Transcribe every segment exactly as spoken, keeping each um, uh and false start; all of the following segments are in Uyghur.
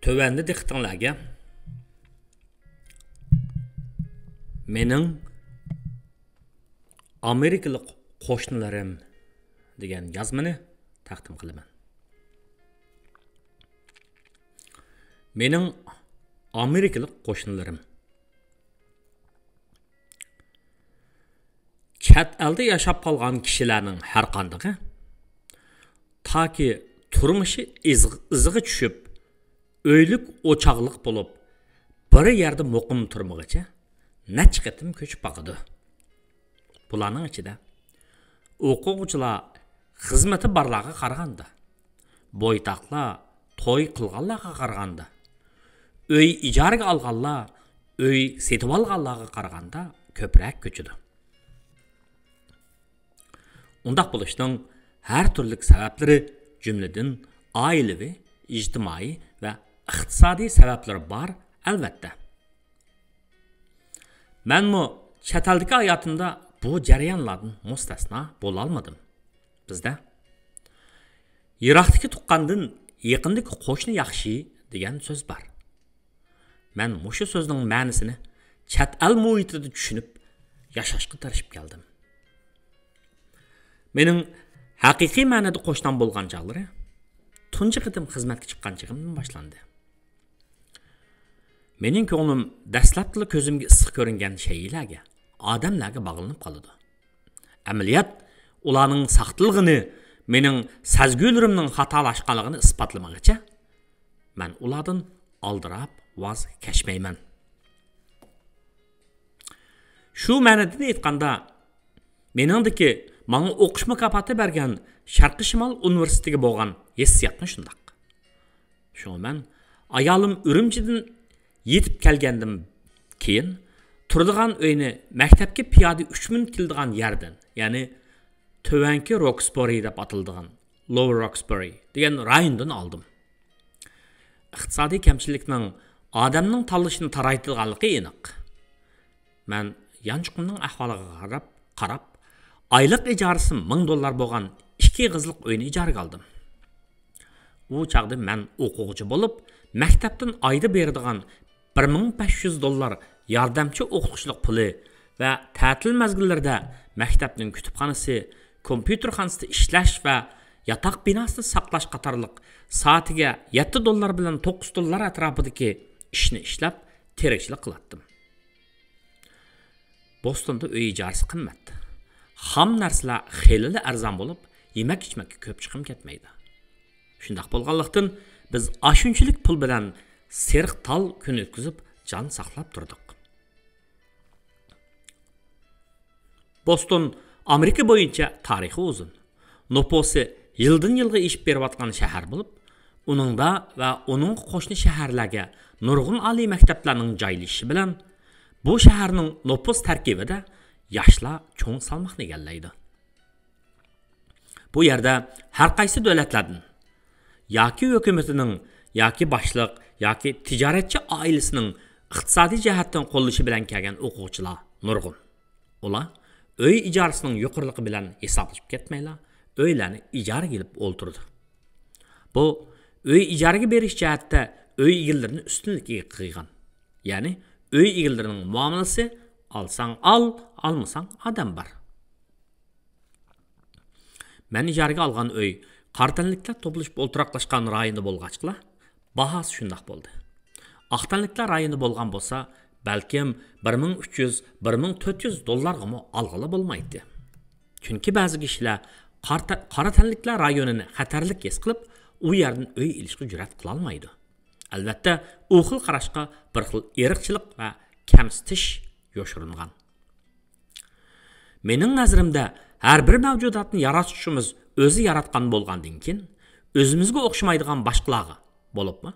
تۆۋەندە دىققىتىڭلارگە «مېنىڭ ئامېرىكىلىق قوشنىلىرىم» دېگەن يازمىنى تەقدىم قىلىمەن. مېنىڭ ئامېرىكىلىق قوشنىلىرىم. چەت ئەلدە ياشاپ قالغان كىشىلەرنىڭ ھەرقاندىقى تاكى تۇرمۇشى ئىز-، ئىزىغا چۈشۈپ، ئۆيلۈك ئوچاقلىق بولۇپ، بىر يەردە مۇقىم تۇرمىغىچە نەچچە قېتىم كۆچۈپ باقىدۇ. بۇلارنىڭ ئىچىدە ئوقۇغۇچىلار خىزمىتى بارلارغا قارىغاندا، بويتاقلار توي قىلغانلارغا قارىغاندا، ئۆي ئىجارىگە ئالغانلار ئۆي سېتىۋالغانلارغا قارىغاندا كۆپرەك كۆچىدۇ. ئۇنداق بولۇشنىڭ ھەر تۈرلۈك سەۋەبلىرى، جۈملىدىن ئائىلىۋى، ئىجتىمائىي ۋە ئىقتىسادىي سەۋەبلىرى بار، ئەلۋەتتە. مەنمۇ چەت ئەلدىكى ھاياتىمدا بۇ جەريانلاردىن مۇستەسنا بولالمىدىم. بىزدە «يىراقتىكى تۇغقاندىن يېقىندىكى قوشنا ياخشى» دېگەن سۆز بار. مەن مۇشۇ سۆزنىڭ مەنىسىنى چەت ئەل مۇھىتىدا چۈشىنىپ ياشاشقا تىرىشىپ كەلدىم. مېنىڭ ھەقىقىي مەنىدە قوشنام بولغان چاغلىرى تۇنجى قېتىم خىزمەتكە چىققان چېغىمدىن باشلاندى. مېنىڭ كۆڭلۈم دەسلەپتىلا كۆزۈمگە ئىسسىق كۆرۈنگەن شەيئىلەرگە، ئادەملەرگە باغلىنىپ قالىدۇ. ئەمەلىيەت ئۇلارنىڭ ساختىلىقىنى، مېنىڭ سەزگۈلىرىمنىڭ خاتالاشقانلىقىنى ئىسپاتلىمىغىچە، مەن ئۇلاردىن ئالدىراپ ۋاز كەچمەيمەن. شۇ مەنىدىن ئېيتقاندا، مېنىڭدىكى ماڭا ئوقۇش مۇكاپاتى بەرگەن شەرقىي شىمال ئۇنىۋېرسىتېتىگە بولغان ھېسسىياتمۇ شۇنداق. شۇڭا مەن ئايالىم ئۈرۈمچىدىن يېتىپ كەلگەندىن كېيىن، تۇرىدىغان ئۆينى مەكتەپكە پىيادە ئۈچ مىنۇت كېلىدىغان يەردىن، يەنى تۆۋەنكى روكسبورى دەپ ئاتىلىدىغان، Lower Roxbury دېگەن رايوندىن ئالدىم. ئىقتىسادىي كەمچىلىكنىڭ ئادەمنىڭ تاللىشىنى تارايتىدىغانلىقى ئېنىق. مەن يانچۇقۇمنىڭ ئەھۋالىغا قاراپ، قاراپ، ئايلىق ئىجارىسى مىڭ دوللار بولغان ئىككى ئېغىزلىق ئۆينى ئىجارىگە ئالدىم. ئۇ چاغدا مەن ئوقۇغۇچى بولۇپ، مەكتەپتىن ئايدا بېرىدىغان بىر مىڭ بەش يۈز دوللار ياردەمچى ئوقۇتقۇچىلىق پۇلى ۋە تەتىل مەزگىللىرىدە مەكتەپنىڭ كۇتۇپخانىسى، كومپيۇتېرخانىسىدا ئىشلەش ۋە ياتاق بىناسىدا ساقلاش قاتارلىق سائىتىگە يەتتە دوللار بىلەن توققۇز دوللار ئەتراپىدىكى ئىشنى ئىشلەپ، تىرىكچىلىك قىلاتتىم. بوستوندا ئۆي ئىجارىسى قىممەت. خام نەرسىلەر خېلىلا ئەرزان بولۇپ، يېمەك-ئىچمەككە كۆپ چىقىم كەتمەيدۇ. شۇنداق بولغانلىقتىن، بىز ئاشۇنچىلىك پۇل بىلەن سېرىق تال كۈن ئۆتكۈزۈپ، جان ساقلاپ تۇردۇق. بوستون ئامېرىكا بويىچە تارىخى ئۇزۇن، نوپۇسى يىلدىن-يىلغا ئېشىپ بېرىۋاتقان شەھەر بولۇپ، ئۇنىڭدا ۋە ئۇنىڭغا قوشنا شەھەرلەرگە نۇرغۇن ئالىي مەكتەپلەرنىڭ جايلىشىشى بىلەن، بۇ شەھەرنىڭ نوپۇس تەركىبىدە ياشلار چوڭ سالماقنى ئىگىلەيدۇ. بۇ يەردە ھەر قايسى دۆلەتلەردىن ياكى ھۆكۈمىتىنىڭ، ياكى باشلىق، ياكى تىجارەتچى ئائىلىسىنىڭ ئىقتىسادىي جەھەتتىن قوللىشى بىلەن كەلگەن ئوقۇغۇچىلار نۇرغۇن. ئۇلار ئۆي ئىجارىسىنىڭ يۇقىرىلىقى بىلەن ھېسابلىشىپ كەتمەيلا، ئۆيلەرنى ئىجارىگە ئېلىپ ئولتۇرىدۇ. بۇ ئۆي ئىجارىگە بېرىش جەھەتتە ئۆي ئىگىلىرىنى ئۈستۈنلۈككە ئىگە قىلغان. يەنى ئۆي ئىگىلىرىنىڭ مۇئامىلىسى «ئالساڭ ئال، ئالمىساڭ ئادەم بار». مەن ئىجارىگە ئالغان ئۆي قارا تەنلىكلەر توپلىشىپ ئولتۇراقلاشقان رايوندا بولغاچقىلا، باھاسى شۇنداق بولدى. ئاق تەنلىكلەر رايونىدا بولغان بولسا، بەلكىم بىر مىڭ ئۈچ يۈز، بىر مىڭ تۆت يۈز دوللارغىمۇ ئالغىلى بولمايتتى. چۈنكى بەزى كىشىلەر قارا تە-، قارا تەنلىكلەر رايونىنى خەتەرلىك ھېس قىلىپ، ئۇ يەردىن ئۆي ئېلىشقا جۈرئەت قىلالمايدۇ. ئەلۋەتتە، ئۇ خىل قاراشقا بىر خىل ئىرقچىلىق ۋە كەمسىتىش يوشۇرۇنغان. مېنىڭ نەزىرىمدە، ھەر بىر مەۋجۇداتنى ياراتقۇچىمىز ئۆزى ياراتقان بولغاندىن كېيىن، ئۆزىمىزگە ئوخشىمايدىغان باشقىلارغا، بولۇپمۇ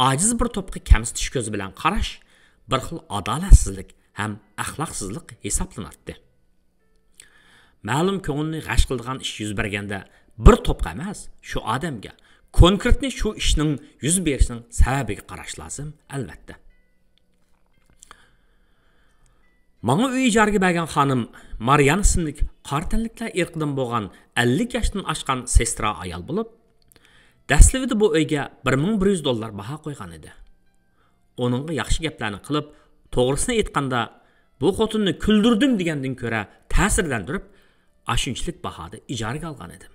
ئاجىز بىر توپقا كەمسىتىش كۆزى بىلەن قاراش بىر خىل ئادالەتسىزلىك ھەم ئەخلاقسىزلىق ھېسابلىناتتى. مەلۇم كۆڭۈلنى غەش قىلىدىغان ئىش يۈز بەرگەندە، بىر توپقا ئەمەس، شۇ ئادەمگە، كونكرېتنى شۇ ئىشنىڭ يۈز بېرىشىنىڭ سەۋەبىگە قاراش لازىم، ئەلۋەتتە. ماڭا ئۆي ئىجارىگە بەرگەن خانىم ماريان ئىسىملىك قارا تەنلىكلەر ئىرقىدىن بولغان ئەللىك ياشتىن ئاشقان سېسترا ئايال بولۇپ، دەسلىۋىدە بۇ ئۆيگە بىر مىڭ بىر يۈز دوللار باھا قويغان ئىدى. ئۇنىڭغا ياخشى گەپلەرنى قىلىپ، توغرىسىنى ئېيتقاندا، بۇ خوتۇننى كۈلدۈردۈم دېگەندىن كۆرە تەسىرلەندۈرۈپ، ئاشۇنچىلىك باھادا ئىجارىگە ئالغان ئىدىم.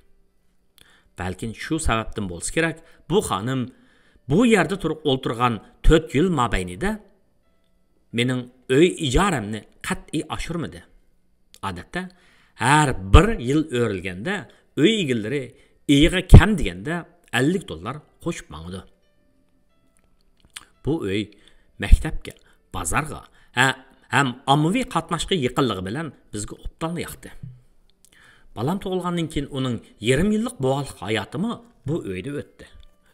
بەلكىم شۇ سەۋەبتىن بولسا كېرەك، بۇ خانىم بۇ يەردە تۇرۇپ ئولتۇرغان تۆت يىل مابەينىدە مېنىڭ ئۆي ئىجارەمنى قەتئىي ئاشۇرمىدى. ئادەتتە، ھەر بىر يىل ئۆرۈلگەندە ئۆي ئىگىلىرى ئېيىغا كەم دېگەندە ئەللىك دوللار قوشۇپ ماڭىدۇ. بۇ ئۆي مەكتەپكە، بازارغا، ھە، ھەم ئاممىۋى قاتناشقا يېقىنلىقى بىلەن بىزگە ئوبدانلا ياقتى. بالام تۇغۇلغاندىن كېيىن ئۇنىڭ يېرىم يىللىق بوۋاقلىق ھاياتىمۇ بۇ ئۆيدە ئۆتتى.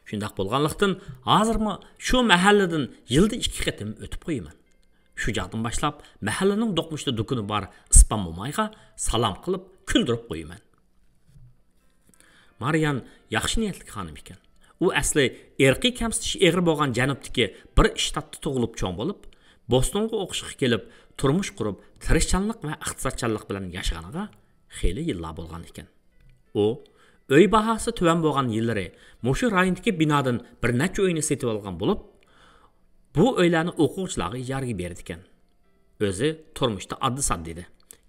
شۇنداق بولغانلىقتىن، ھازىرمۇ شۇ مەھەللىدىن يىلدا ئىككى قېتىم ئۆتۈپ قويىمەن. شۇ چاغدىن باشلاپ مەھەللىنىڭ دوقمۇشتا دۇكىنى بار ئىسپان مومايغا سالام قىلىپ، كۈلدۈرۈپ قويىمەن. مارىيان ياخشى نىيەتلىك خانىم ئىكەن. ئۇ ئەسلى ئىرقىي كەمسىتىش ئېغىر بولغان جەنۇبتىكى بىر ئىشتاتتا تۇغۇلۇپ چوڭ بولۇپ، بوستونغا ئوقۇشقا كېلىپ، تۇرمۇش قۇرۇپ، تىرىشچانلىق ۋە ئىقتىسادچانلىق بىلەن ياشىغىنىغا خېلى يىللار بولغان ئىكەن. ئۇ ئۆي باھاسى تۆۋەن بولغان يىللىرى مۇشۇ رايوندىكى بىنادىن بىر نەچچە ئۆينى سېتىۋالغان بولۇپ، بۇ ئۆيلەرنى ئوقۇغۇچىلارغا ئىجارىگە بېرىدىكەن. ئۆزى تۇرمۇشتا ئاددىي-ساددا ئىدى.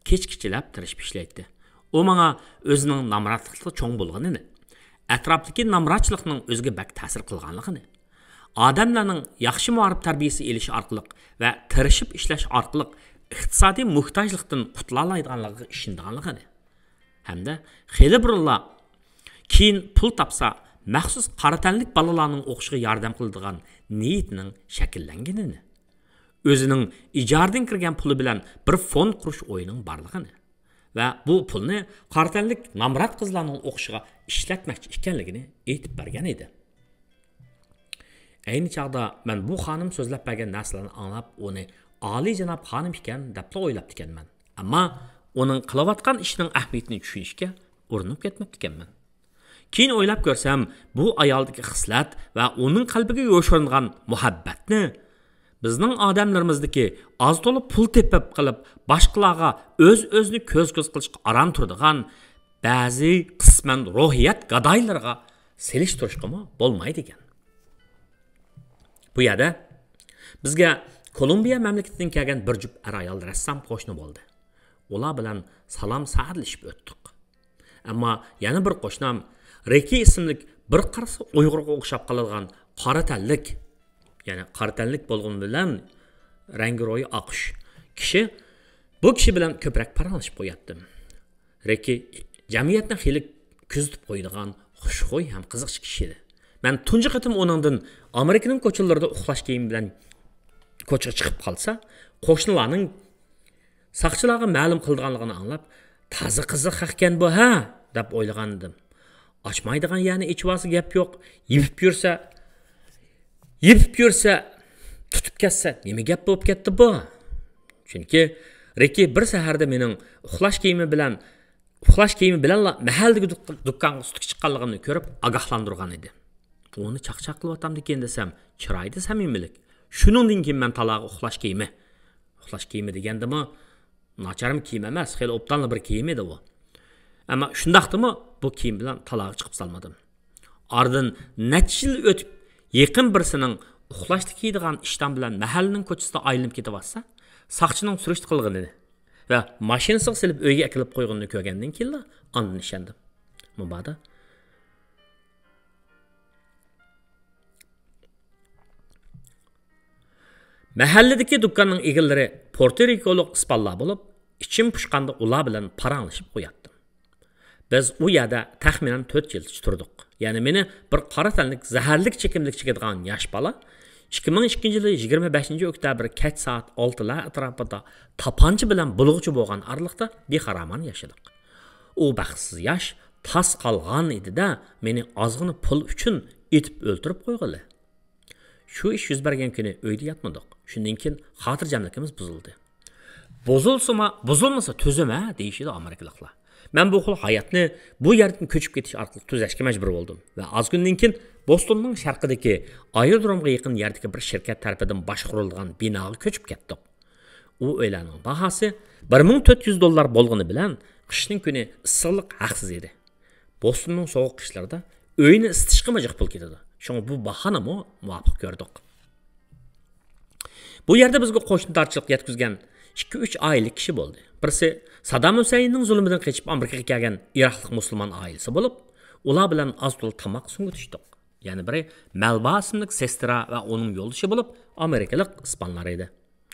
كېچە-كېچىلەپ تىرىشىپ ئىشلەيتتى. ئۇ ماڭا ئۆزىنىڭ نامراتلىقتا چوڭ بولغىنىنى، ئەتراپتىكى نامراتچىلىقنىڭ ئۆزىگە بەك تەسىر قىلغانلىقىنى، ئادەملەرنىڭ ياخشى مائارىپ تەربىيىسى ئېلىش ئارقىلىق ۋە تىرىشىپ ئىشلەش ئارقىلىق ئىقتىسادىي موھتاجلىقتىن قۇتۇلالايدىغانلىقىغا ئىشىنىدىغانلىقىنى ھەمدە خېلى بۇرۇنلا كېيىن پۇل تاپسا، مەخسۇس قارا تەنلىك بالىلارنىڭ ئوقۇشىغا ياردەم قىلىدىغان نىيىتىنىڭ شەكىللەنگىنىنى، ئۆزىنىڭ ئىجارىدىن كىرگەن پۇلى بىلەن بىر فوند قۇرۇش ئويىنىڭ بارلىقىنى ۋە بۇ پۇلنى قارا تەنلىك نامرات قىزلارنىڭ ئوقۇشىغا ئىشلەتمەكچى ئىكەنلىكىنى ئېيتىپ بەرگەن ئىدى. ئەينى چاغدا مەن بۇ خانىم سۆزلەپ بەرگەن نەرسىلەرنى ئاڭلاپ، ئۇنى ئالىيجاناب خانىم ئىكەن دەپلا ئويلاپتىكەنمەن. ئەمما ئۇنىڭ قىلىۋاتقان ئىشىنىڭ ئەھمىيىتىنى چۈشىنىشكە ئۇرۇنۇپ كەتمەپتىكەنمەن. كېيىن ئويلاپ كۆرسەم، بۇ ئايالدىكى خىسلەت ۋە ئۇنىڭ قەلبىگە يوشۇرۇنغان مۇھەببەتنى بىزنىڭ ئادەملىرىمىزدىكى ئاز-تولا پۇل تېپىپ قىلىپ، باشقىلارغا ئۆز-ئۆزىنى كۆز-كۆز قىلىشقا ئاران تۇرىدىغان بەزى قىسمەن روھىيەت گادايلىرىغا سېلىشتۇرۇشقىمۇ بولمايدىكەن. بۇ يەردە بىزگە كولومبىيە مەملىكىتىدىن كەلگەن بىر جۈپ ئەر-ئايال رەسسام قوشنا بولدى. ئۇلار بىلەن سالام-سەئەدلىشىپ ئۆتتۇق. ئەمما يەنە بىر قوشنام رېكى ئىسىملىك بىر قارىسا ئۇيغۇرغا ئوخشاپ قالىدىغان قارا تەنلىك، يەنى قارا تەنلىك بولغىنى بىلەن رەڭگى روھى ئاقۇش كىشى، بۇ كىشى بىلەن كۆپرەك پاراڭلىشىپ قوياتتىم. رېكى جەمئىيەتنى خېلى كۆزىتىپ قويىدىغان خۇشخۇي ھەم قىزىقچى كىشى ئىدى. مەن تۇنجى قېتىم ئۇنىڭدىن ئامېرىكىنىڭ كوچىلىرىدا ئۇخلاش كىيىمى بىلەن كوچىغا چىقىپ قالسا، قوشنىلارنىڭ ساقچىلارغا مەلۇم قىلىدىغانلىقىنى ئاڭلاپ، «تازا قىزىق خەقكەن بۇ، ھە؟» دەپ ئويلىغانىدىم. ئاچمايدىغان يەرنى ئېچىۋالسا گەپ يوق، يېپىپ يۈرسە، يېپىپ يۈرسە، تۇتۇپ كەتسە نېمە گەپ بولۇپ كەتتى بۇ؟ چۈنكى رېكى بىر سەھەردە مېنىڭ ئۇخلاش كىيىمى بىلەن، ئۇخلاش كىيىمى بىلەنلا مەھەللىدىكى دۇك-، دۇكانغا سۈتكە چىققانلىقىمنى كۆرۈپ ئاگاھلاندۇرغان ئىدى. ئۇنى چاقچاق قىلىۋاتامدىكىن دېسەم، چىرايىدا سەمىمىيلىك. شۇنىڭدىن كېيىن مەن تالاغا ئۇخلاش كىيىمى، ئۇخلاش كىيىمى دېگەندىمۇ، ناچارمۇ كىيىم ئەمەس، خېلى ئوبدانلا بىر كىيىم ئىدى ئۇ. ئەمما شۇنداقتىمۇ بۇ كىيىم بىلەن تالاغا چىقىپ سالمىدىم. ئارىدىن نەچچە يىل ئۆتۈپ، يېقىن بىرسىنىڭ ئۇخلاشتا كىيىدىغان ئىشتان بىلەن مەھەللىنىڭ كوچىسىدا ئايلىنىپ كېتىۋاتسا، ساقچىنىڭ سۈرۈشتە قىلغىنىنى ۋە ماشىنىسىغا سېلىپ ئۆيگە ئەكېلىپ قويغىنىنى كۆرگەندىن كېيىنلا ئاندىن ئىشەندىم. مۇبادا مەھەللىدىكى دۇكاننىڭ ئىگىلىرى پورتورىكولۇق ئىسپانلار بولۇپ، ئىچىم پۇشقاندا ئۇلار بىلەن پاراڭلىشىپ قوياتتىم. بىز ئۇ يەردە تەخمىنەن تۆت يىلچە تۇردۇق. يەنى مېنى بىر قارا تەنلىك زەھەرلىك چېكىملىك چېكىدىغان ياش بالا ئىككى مىڭ ئىككىنچى يىلى يىگىرمە بەشىنچى ئۆكتەبىر كەچ سائەت ئالتىلار ئەتراپىدا تاپانچا بىلەن بۇلغىچە بولغان ئارىلىقتا بىخارامان ياشىدۇق. ئۇ بەختسىز ياش تاس قالغان ئىدى-دە، مېنى ئازغىنە پۇل ئۈچۈن ئېتىپ ئۆلتۈرۈپ قويغىلى. شۇ ئىش يۈز بەرگەن كۈنى ئۆيدە ياتمىدۇق. شۇندىن كېيىن خاتىرجەملىكىمىز بۇزۇلدى. «بۇزۇلسىمۇ، بۇزۇلمىسا تۈزۈم-ھە» دېيىشىدۇ ئامېرىكىلىقلار. مەن بۇ خىل ھاياتنى بۇ يەردىن كۆچۈپ كېتىش ئارقىلىق تۈزەشكە مەجبۇر بولدۇم ۋە ئاز كۈندىن كېيىن بوستوننىڭ شەرقىدىكى ئايرودرومغا يېقىن يەردىكى بىر شىركەت تەرىپىدىن باشقۇرۇلىدىغان بىناغا كۆچۈپ كەتتۇق. ئۇ ئۆيلەرنىڭ باھاسى بىر مىڭ تۆت يۈز دوللار بولغىنى بىلەن، قىشنىڭ كۈنى ئىسسىقلىق ھەقسىز ئىدى. بوستوننىڭ سوغۇق قىشلىرىدا ئۆينى ئىسىتىشقىمۇ جىق پۇل كېتىدۇ. شۇڭا بۇ باھانىمۇ مۇۋاپىق كۆردۇق. بۇ يەردە بىزگە قوشنىدارچىلىق يەتكۈزگەن ئىككى-ئۈچ ئائىلىلىك كىشى بولدى. بىرسى سادام ھۈسەيىننىڭ زۇلۇمىدىن قېچىپ ئامېرىكىغا كەلگەن ئىراقلىق مۇسۇلمان ئائىلىسى بولۇپ، ئۇلار بىلەن ئاز-تولا تاماق سۇڭغۇتۇشتۇق. يەنە بىرى مەلبا ئىسىملىك سېسترا ۋە ئۇنىڭ يولدىشى بولۇپ ئامېرىكىلىق ئىسپانلار ئىدى.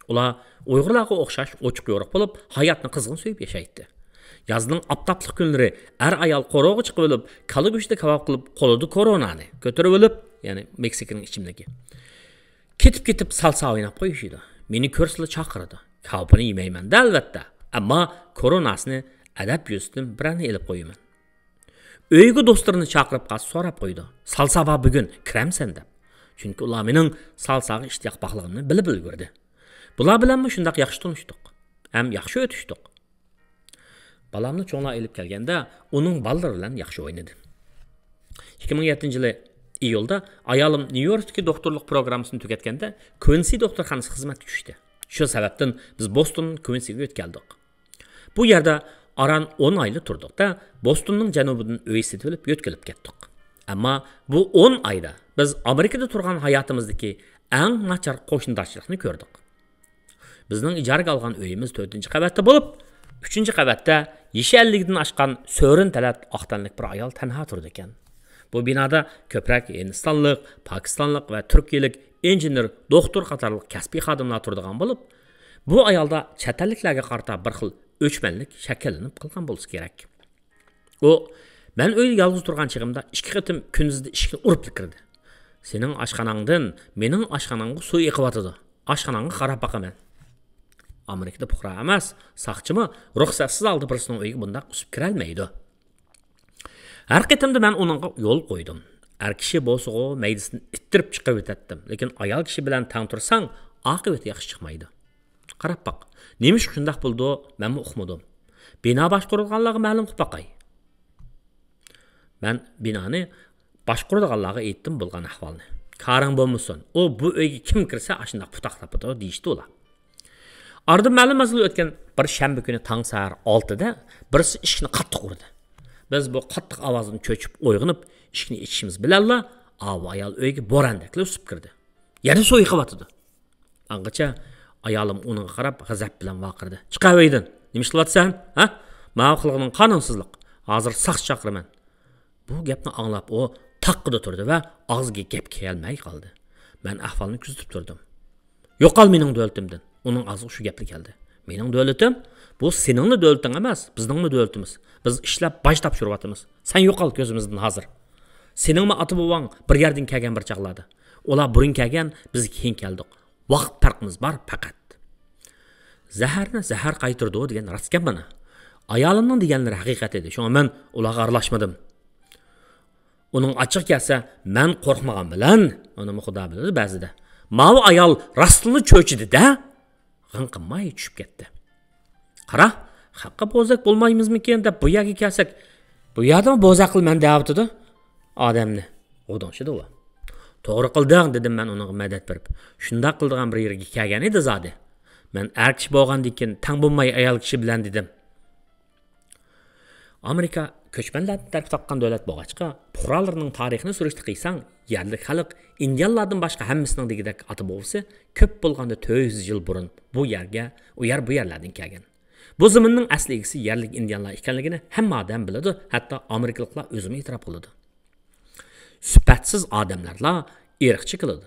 ئۇلار ئۇيغۇرلارغا ئوخشاش ئوچۇق-يورۇق بولۇپ، ھاياتنى قىزغىن سۆيۈپ ياشايتتى. يازنىڭ ئاپتاپلىق كۈنلىرى ئەر-ئايال قورۇغا چىقىۋېلىپ، كالا گۆشىدە كاۋاپ قىلىپ، قولىدا كورونانى كۆتۈرۈۋېلىپ، يەنى مېكسىكىنىڭ ئىچىملىكى، كېتىپ-كېتىپ سالسا ئويناپ قويۇشىدۇ. مېنى كۆرسىلا چاقىرىدۇ. كاۋىپىنى يېمەيمەن-دە، ئەلۋەتتە. ئەمما كوروناسىنى ئەدەپ يۈزىسىدىن بىرەرنى ئېلىپ قويىمەن. ئۆيگە دوستلىرىنى چاقىرىپ قالسا سوراپ قويىدۇ، سالسا بار بۈگۈن، كىرەمسەن دەپ. چۈنكى ئۇلار مېنىڭ سالساغا ئىشتىياق بارلىقىمنى بىلىپ ئۈلگۈردى. بۇلار بىلەنمۇ شۇنداق ياخشى تونۇشتۇق. ھەم ياخشى ئۆتۈشتۇق. بالامنى چوڭلار ئېلىپ كەلگەندە، ئۇنىڭ بالىلىرى بىلەن ياخشى ئوينىدىم. ئىككى مىڭ يەتتىنچى يىلى ئىيۇلدا ئايالىم نيۇ يوركتىكى دوختۇرلۇق پروگراممىسىنى تۈگەتكەندە، كۇئىنسى دوختۇرخانىسى خىزمەتكە چۈشتى. شۇ سەۋەبتىن بىز بوستون كۇئىنسىگە يۆتكەلدۇق. بۇ يەردە ئاران ئون ئايلا تۇردۇق-دە، بوستوننىڭ جەنۇبىدىن ئۆي سېتىۋېلىپ يۆتكىلىپ كەتتۇق. ئەمما بۇ ئون ئايدا بىز ئامېرىكىدا تۇرغان ھاياتىمىزدىكى ئەڭ ناچار قوشنىدارچىلىقنى كۆردۇق. بىزنىڭ ئىجارىگە ئالغان ئۆيىمىز تۆتىنچى قەۋەتتە بولۇپ، ئۈچىنچى قەۋەتتە يېشى ئەللىكتىن ئاشقان سۆرۈن تەلەت ئاق تەنلىك بىر ئايال تەنھا تۇرىدىكەن. بۇ بىنادا كۆپرەك ھىندىستانلىق، پاكىستانلىق ۋە تۈركىيەلىك ئىنژېنېر، دوختۇر قاتارلىق كەسپىي خادىملار تۇرىدىغان بولۇپ، بۇ ئايالدا چەت ئەللىكلەرگە قارىتا بىر خىل ئۆچمەنلىك شەكىللىنىپ قالغان بولسا كېرەك. ئۇ مەن ئۆيدە يالغۇز تۇرغان چېغىمدا ئىككى قېتىم كۈندۈزدە ئىشىكنى ئۇرۇپلا كىردى. سېنىڭ ئاشخاناڭدىن مېنىڭ ئاشخانامغا سۇ ئېقىۋاتىدۇ. ئاشخاناڭغا قاراپ باقىمەن. ئامېرىكىدا پۇقرا ئەمەس، ساقچىمۇ رۇخسەتسىز ھالدا بىرسىنىڭ ئۆيىگە بۇنداق ئۈسۈپ كىرەلمەيدۇ. ھەر قېتىمدا مەن ئۇنىڭغا يول قويدۇم. ئەر كىشى بولسىغۇ مەيدىسىنى ئىتتىرىپ چىقىرىۋېتەتتىم، لېكىن ئايال كىشى بىلەن تەڭ تۇرساڭ ئاقىۋىتى ياخشى چىقمايدۇ. قاراپ باق، نېمىشقا شۇنداق بولىدۇ، مەنمۇ ئۇقمىدىم. بىنا باشقۇرىدىغانلارغا مەلۇم قىلىپ باقاي. مەن بىنانى باشقۇرىدىغانلارغا ئېيتتىم بولغان ئەھۋالنى. كارىڭ بولمىسۇن، ئۇ بۇ ئۆيگە كىم كىرسە ئاشۇنداق پۇتاق تاپىدۇ دېيىشتى ئۇلار. ئارىدىن مەلۇم مەزگىل ئۆتكەن بىر شەنبە كۈنى تاڭ سەھەر ئالتىدە بىرسى ئىشىكنى قاتتىق ئۇردى. بىز بۇ قاتتىق ئاۋازدىن چۆچۈپ ئويغىنىپ، ئىشىكنى ئېچىشىمىز بىلەنلا ئاۋۇ ئايال ئۆيگە بوران دەكلا ئۈسۈپ كىردى. يەنە سۇ ئېقىۋاتىدۇ. ئاڭغىچە ئايالىم ئۇنىڭغا قاراپ غەزەپ بىلەن ۋارقىرىدى. چىق ئەۋەيدىن! نېمە ئىش قىلىۋاتىسەن؟ ھە؟ ماۋۇ قىلغىنىڭ قانۇنسىزلىق. ھازىر ساقچى چاقىرىمەن. بۇ گەپنى ئاڭلاپ ئۇ تاققىدە تۇردى ۋە ئاغزىغا گەپ كىرەلمەي قالدى. مەن ئەھۋالنى كۆزىتىپ تۇردۇم. يوقال مېنىڭ دۆلىتىمدىن. ئۇنىڭ ئاغزىغا شۇ گەپلا كەلدى. مېنىڭ دۆلىتىم؟ بۇ سېنىڭلا دۆلىتىڭ ئەمەس، بىزنىڭمۇ دۆلىتىمىز. بىز ئىشلەپ باج تاپشۇرۇۋاتىمىز. سەن يوقال كۆزىمىزدىن ھازىر. سېنىڭمۇ ئاتا بوۋاڭ بىر يەردىن كەلگەن بىر چاغلاردا. ئۇلار بۇرۇن كەلگەن، بىز كېيىن كەلدۇق. ۋاقىت پەرقىمىز بار پەقەت. زەھەرنى زەھەر قايتۇرىدۇ دېگەن راستكەن مانا. ئايالىمنىڭ دېگەنلىرى ھەقىقەت ئىدى، شۇڭا مەن ئۇلارغا ئارىلاشمىدىم. ئۇنىڭ ئاچچىقى كەلسە، مەن قورقمىغان بىلەن، ئۇنىمۇ خۇدا بىلىدۇ بەزىدە. ماۋۇ ئايال راستتىنلا چۆچۈدى-دە، غىڭ قىلماي چۈشۈپ كەتتى. قارا، خەققە بوزەك بولمايمىزمىكىن دەپ بۇ يەرگە كەلسەك، بۇ يەردىمۇ بوزەك قىل مەن دەۋاتىدۇ ئادەمنى. غۇدۇڭشىدى ئۇ. توغرا قىلدىڭ، دېدىم مەن ئۇنىڭغا مەدەت بېرىپ. شۇنداق قىلىدىغان بىر يەرگە كەلگەن ئىدى زادى. مەن ئەر كىشى بولغاندىن كېيىن تەڭ بولماي ئايال كىشى بىلەن، دېدىم. ئامېرىكا كۆچمەنلەردىن تەركىب تاپقان دۆلەت بولغاچقا، پۇقرالىرىنىڭ تارىخىنى سۈرۈشتە قىلساڭ، يەرلىك خەلق ئىندىيانلاردىن باشقا ھەممىسىنىڭ دېگۈدەك ئاتا بوۋىسى كۆپ بولغاندا تۆت يۈز يىل بۇرۇن بۇ يەرگە، ئۇ يەر بۇ يەرلەردىن كەلگەن. بۇ زېمىننىڭ ئەسلى ئىگىسى يەرلىك ئىندىيانلار ئىكەنلىكىنى ھەممە ئادەم بىلىدۇ، ھەتتا ئامېرىكىلىقلار ئۆزىمۇ ئېتىراپ قىلىدۇ. سۈپەتسىز ئادەملەرلا ئىرقچى قىلىدۇ.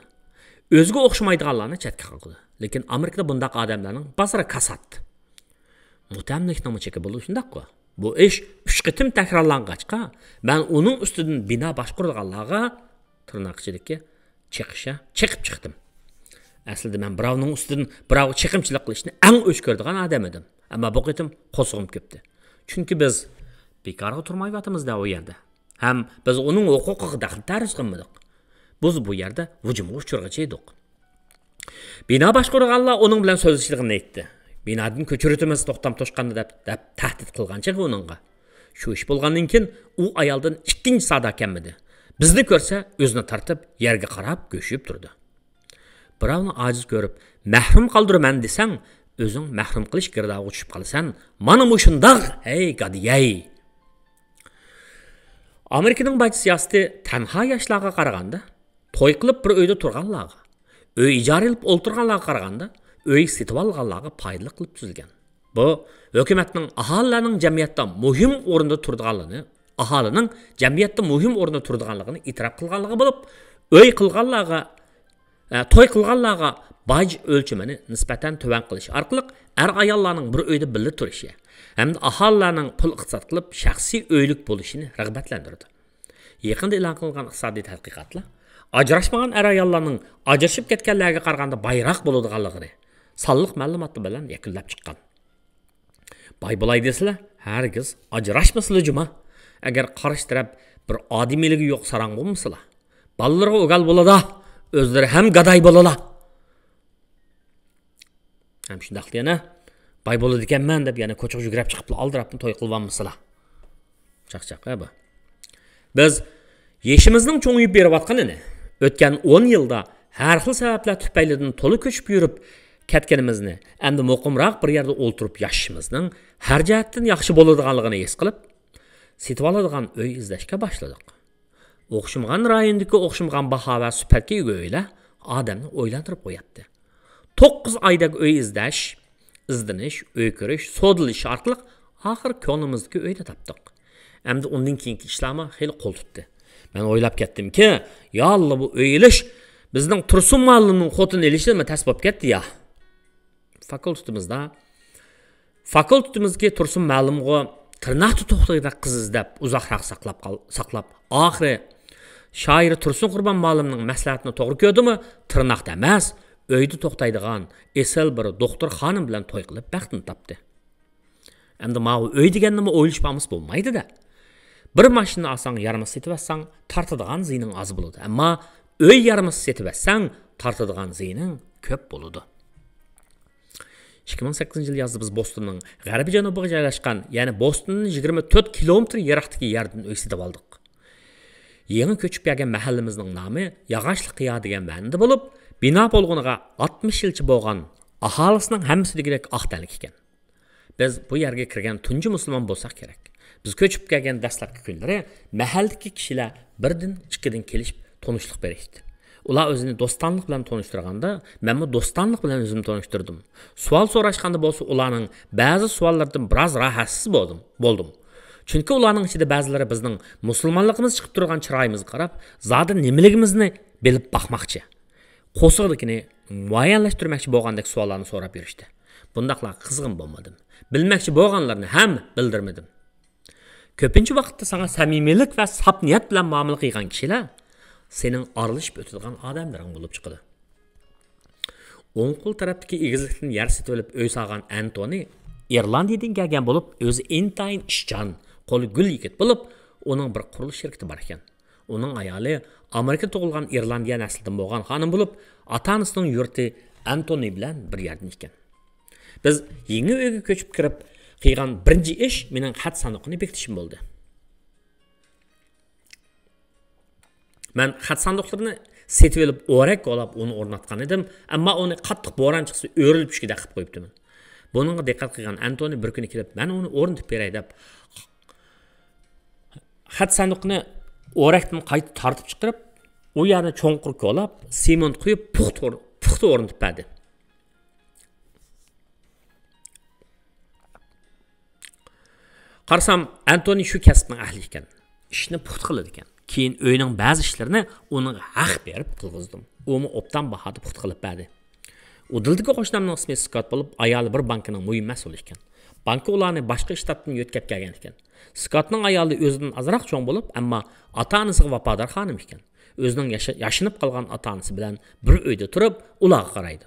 ئۆزىگە ئوخشىمايدىغانلارنى چەتكە قاقىدۇ. لېكىن ئامېرىكىدا بۇنداق ئادەملەرنىڭ بازىرى كاسات. مۇتەملىكنىڭمۇ چېكى بولىدۇ، شۇنداققۇ؟ بۇ ئىش ئۈچ قېتىم تەكرارلانغاچقا، مەن ئۇنىڭ ئۈستىدىن بىنا باشقۇرىدىغانلارغا، تىرناق ئىچىدىكى، چېقىشا، چېقىپ چىقتىم. ئەسلىدە مەن بىراۋنىڭ ئۈستىدىن بىراۋغا چېقىمچىلىق قىلىشنى ئەڭ ئۆچ كۆرىدىغان ئادەم ئىدىم. ئەمما بۇ قېتىم قورسىقىم كۆپتى. چۈنكى بىز بىكارغا تۇرمايۋاتىمىز-دە ئۇ يەردە. ھەم بىز ئۇنىڭ ھوقۇقىغا دەخلى تەرۇز قىلمىدۇق. بىز بۇ يەردە ھۇجۇمغا ئۇچرىغۇچى ئىدۇق. بىنا باشقۇرغانلار ئۇنىڭ بىلەن سۆزلىشىدىغىنىنى ئېيتتى. بىنادىن كۆچۈرۈۋېتىمىز توختام توشقاننى دەپ، دەپ تەھدىت قىلغان چېغى ئۇنىڭغا. شۇ ئىش بولغاندىن كېيىن ئۇ ئايالدىن ئىككىنچى سادا كەلمىدى. بىزنى كۆرسە ئۆزىنى تارتىپ يەرگە قاراپ گۆشۈيۈپ تۇردى. بىراۋنى ئاجىز كۆرۈپ مەھرۇم قالدۇرىمەن دېسەڭ، ئۆزۈڭ مەھرۇم قىلىش گىردابىغا چۈشۈپ قالىسەن. مانا مۇشۇنداق، ھەي گادىيەي! ئامېرىكىنىڭ باج سىياسىتى تەنھا ياشلارغا قارىغاندا، توي قىلىپ بىر ئۆيدە تۇرغانلارغا، ئۆي ئىجارە ئېلىپ ئولتۇرغانلارغا قارىغاندا، ئۆي سېتىۋالغانلارغا پايدىلىق قىلىپ تۈزۈلگەن. بۇ ھۆكۈمەتنىڭ ئاھالىلەرنىڭ جەمئىيەتتە مۇھىم ئورۇندا تۇرىدىغانلىقىنى، ئاھالىنىڭ جەمئىيەتتە مۇھىم ئورۇندا تۇرىدىغانلىقىنى ئېتىراپ قىلغانلىقى بولۇپ، ئۆي قىلغانلارغا، ئە، توي قىلغانلارغا باج ئۆلچىمىنى نىسبەتەن تۆۋەن قىلىش ئارقىلىق ئەر-ئاياللارنىڭ بىر ئۆيدە بىللە تۇرۇشى ھەمدە ئاھالىلەرنىڭ پۇل ئىقتىساد قىلىپ شەخسىي ئۆيلۈك بولۇشىنى رىغبەتلەندۈرىدۇ. يېقىندا ئېلان قىلىنغان ئىقتىسادىي تەتقىقاتلار ئاجراشمىغان ئەر-ئاياللارنىڭ ئاجرىشىپ كەتكەنلەرگە قارىغاندا بايراق بولىدىغانلىقىنى سانلىق مەلۇماتلار بىلەن يەكۈنلەپ چىققان. باي بولاي دېسىلە، ھەرگىز ئاجراشمىسىلا جۇما. ئەگەر قارشى تەرەپ بىر ئادىمىيلىكى يوق ساراڭ بولمىسىلا، بالىلىرىغا ئۆگەل بولىدا، ئۆزلىرى ھەم گاداي بولىلا. ھەم شۇنداقلا يەنە باي بولىدىكەنمەن دەپ يەنە كوچىغا يۈگرەپ چىقىپلا ئالدىراپلا توي قىلىۋالمىسىلا. چاقچاق ھە بۇ. بىز يېشىمىزنىڭ چوڭىيىپ بېرىۋاتقىنىنى، ئۆتكەن ئون يىلدا ھەر خىل سەۋەبلەر تۈپەيلىدىن تولا كۆچۈپ يۈرۈپ كەتكىنىمىزنى، ئەمدى مۇقىمراق بىر يەردە ئولتۇرۇپ ياشىشىمىزنىڭ ھەر جەھەتتىن ياخشى بولىدىغانلىقىنى ھېس قىلىپ، سېتىۋالىدىغان ئۆي ئىزدەشكە باشلىدۇق. ئوخشىمىغان رايوندىكى ئوخشىمىغان باھا ۋە سۈپەتكە ئىگە ئۆيلەر ئادەمنى ئويلاندۇرۇپ قوياتتى. توققۇز ئايدەك ئۆي ئىزدەش، ئىزدىنىش، ئۆي كۆرۈش، سودىلىشىش ئارقىلىق ئاخىرى كۆڭلىمىزدىكى ئۆينى تاپتۇق. ئەمدى ئۇندىن كېيىنكى ئىشلارمۇ خېلى قول تۇتتى. مەن ئويلاپ كەتتىمكى، يا ئاللا، بۇ ئۆي ئېلىش بىزنىڭ تۇرسۇن مۇئەللىمنىڭ خوتۇن ئېلىشىدىنمۇ تەس بولۇپ كەتتى يا. فاكۇلتېتىمىزدا، فاكۇلتېتىمىزدىكى تۇرسۇن مۇئەللىمغۇ تىرناقتا توختايدىغان قىز ئىزدەپ ئۇزاقراق ساقلاپ قال-، ساقلاپ، ئاخىرى شائىر تۇرسۇن قۇربان مۇئەللىمنىڭ مەسلىھەتىنى توغرا كۆردىمۇ، تىرناقتا ئەمەس، ئۆيدە توختايدىغان ئېسىل بىر دوختۇر خانىم بىلەن توي قىلىپ بەختىنى تاپتى. ئەمدى ماۋۇ ئۆي دېگەننىمۇ ئويلىشىپ ئالمىسا بولمايدۇ-دە. بىر ماشىنا ئالساڭ يارىمىسى سېتىۋەتسەڭ تارتىدىغان زىيىنىڭ ئاز بولىدۇ. ئەمما ئۆي يارىمىسى سېتىۋەتسەڭ تارتىدىغان زىيىنىڭ كۆپ بولىدۇ. ئىككى مىڭ سەككىزىنچى يىلى يازدا بىز بوستوننىڭ غەربىي جەنۇبىغا جايلاشقان، يەنى بوستوندىن يىگىرمە تۆت كىلومېتىر يىراقتىكى يەردىن ئۆي سېتىۋالدۇق. يېڭى كۆچۈپ كەلگەن مەھەللىمىزنىڭ نامى ياغاچلىق قىيا دېگەن مەنىدە بولۇپ، بىنا بولغىنىغا ئاتمىش يىلچە بولغان، ئاھالىسىنىڭ ھەممىسى دېگۈدەك ئاق تەنلىك ئىكەن. بىز بۇ يەرگە كىرگەن تۇنجى مۇسۇلمان بولساق كېرەك. بىز كۆچۈپ كەلگەن دەسلەپكى كۈنلىرى مەھەللىدىكى كىشىلەر بىردىن، ئىككىدىن كېلىشىپ تونۇشلۇق بېرىشتى. ئۇلار ئۆزىنى دوستانلىق بىلەن تونۇشتۇرغاندا، مەنمۇ دوستانلىق بىلەن ئۆزۈمنى تونۇشتۇردۇم. سوئال سوراشقاندا بولسا ئۇلارنىڭ بەزى سوئاللىرىدىن بىراز راھەتسىز بولدۇم، بولدۇم. چۈنكى ئۇلارنىڭ ئىچىدە بەزىلىرى بىزنىڭ مۇسۇلمانلىقىمىز چىقىپ تۇرغان چىرايىمىزغا قاراپ، زادى نېمىلىكىمىزنى بىلىپ باقماقچى. قورسىقىدىكىنى مۇئەييەنلەشتۈرمەكچى بولغاندەك سوئاللارنى سوراپ يۈرۈشتى. بۇنداقلارغا قىزغىن بولمىدىم. بىلمەكچى بولغانلىرىنى ھەم بىلدۈرمىدىم. كۆپىنچە ۋاقىتتا ساڭا سەمىمىيلىك ۋە ساپ نىيەت بىلەن مۇئامىلە قىلغان كىشىلەر سېنىڭ ئارىلىشىپ ئۆتىدىغان ئادەملىرىڭ بولۇپ چىقىدۇ. ئوڭ قول تەرەپتىكى ئېگىزلىكتىن يەر سېتىۋېلىپ ئۆي سالغان ئەنتونى ئىرلاندىيىدىن كەلگەن بولۇپ، ئۆزى ئىنتايىن ئىشچان، قولى گۈل يىگىت بولۇپ، ئۇنىڭ بىر قۇرۇلۇش شىركىتى بار ئىكەن. ئۇنىڭ ئايالى ئامېرىكىدا تۇغۇلغان ئىرلاندىيە نەسلىدىن بولغان خانىم بولۇپ، ئاتا-ئانىسىنىڭ يۇرتى ئەنتونى بىلەن بىر يەردىن ئىكەن. بىز يېڭى ئۆيگە كۆچۈپ كىرىپ قىلغان بىرىنچى ئىش مېنىڭ خەت ساندۇقىنى بېكىتىشىم بولدى. مەن خەت ساندۇقلىرىنى سېتىۋېلىپ، ئورەك كولاپ ئۇنى ئورناتقان ئىدىم، ئەمما ئۇنى قاتتىق بوران چىقسا ئۆرۈلۈپ چۈشكۈدەك قىلىپ قويۇپتىمەن. بۇنىڭغا دىققەت قىلغان ئەنتونى بىر كۈنى كېلىپ، مەن ئۇنى ئورنىتىپ بېرەي دەپ، خەت ساندۇقىنى ئورەكتىن قايتا تارتىپ چىقىرىپ، ئۇ يەرنى چوڭقۇر كولاپ، سېمونت قۇيۇپ، پۇختا ئور-، پۇختا ئورنىتىپ بەردى. قارىسام، ئەنتونى شۇ كەسىپنىڭ ئەھلى ئىكەن. ئىشنى پۇختا قىلىدىكەن. كېيىن ئۆينىڭ بەزى ئىشلىرىنى ئۇنىڭغا ھەق بېرىپ قىلغۇزدۇم. ئۇمۇ ئوبدان باھادا پۇختا قىلىپ بەردى. ئۇ دىلدىكى قوشنامنىڭ ئىسمى سكوت بولۇپ، ئايالى بىر بانكىنىڭ مۇھىم مەسئۇلى ئىكەن. بانكا ئۇلارنى باشقا شتاتتىن يۆتكەپ كەلگەن ئىكەن. سكوتنىڭ ئايالى ئۆزىدىن ئازراق چوڭ بولۇپ، ئەمما ئاتا-ئانىسىغا ۋاپادار خانىم ئىكەن. ئۆزىنىڭ ياشا-، ياشىنىپ قالغان ئاتا-ئانىسى بىلەن بىر ئۆيدە تۇرۇپ، ئۇلارغا قارايدۇ.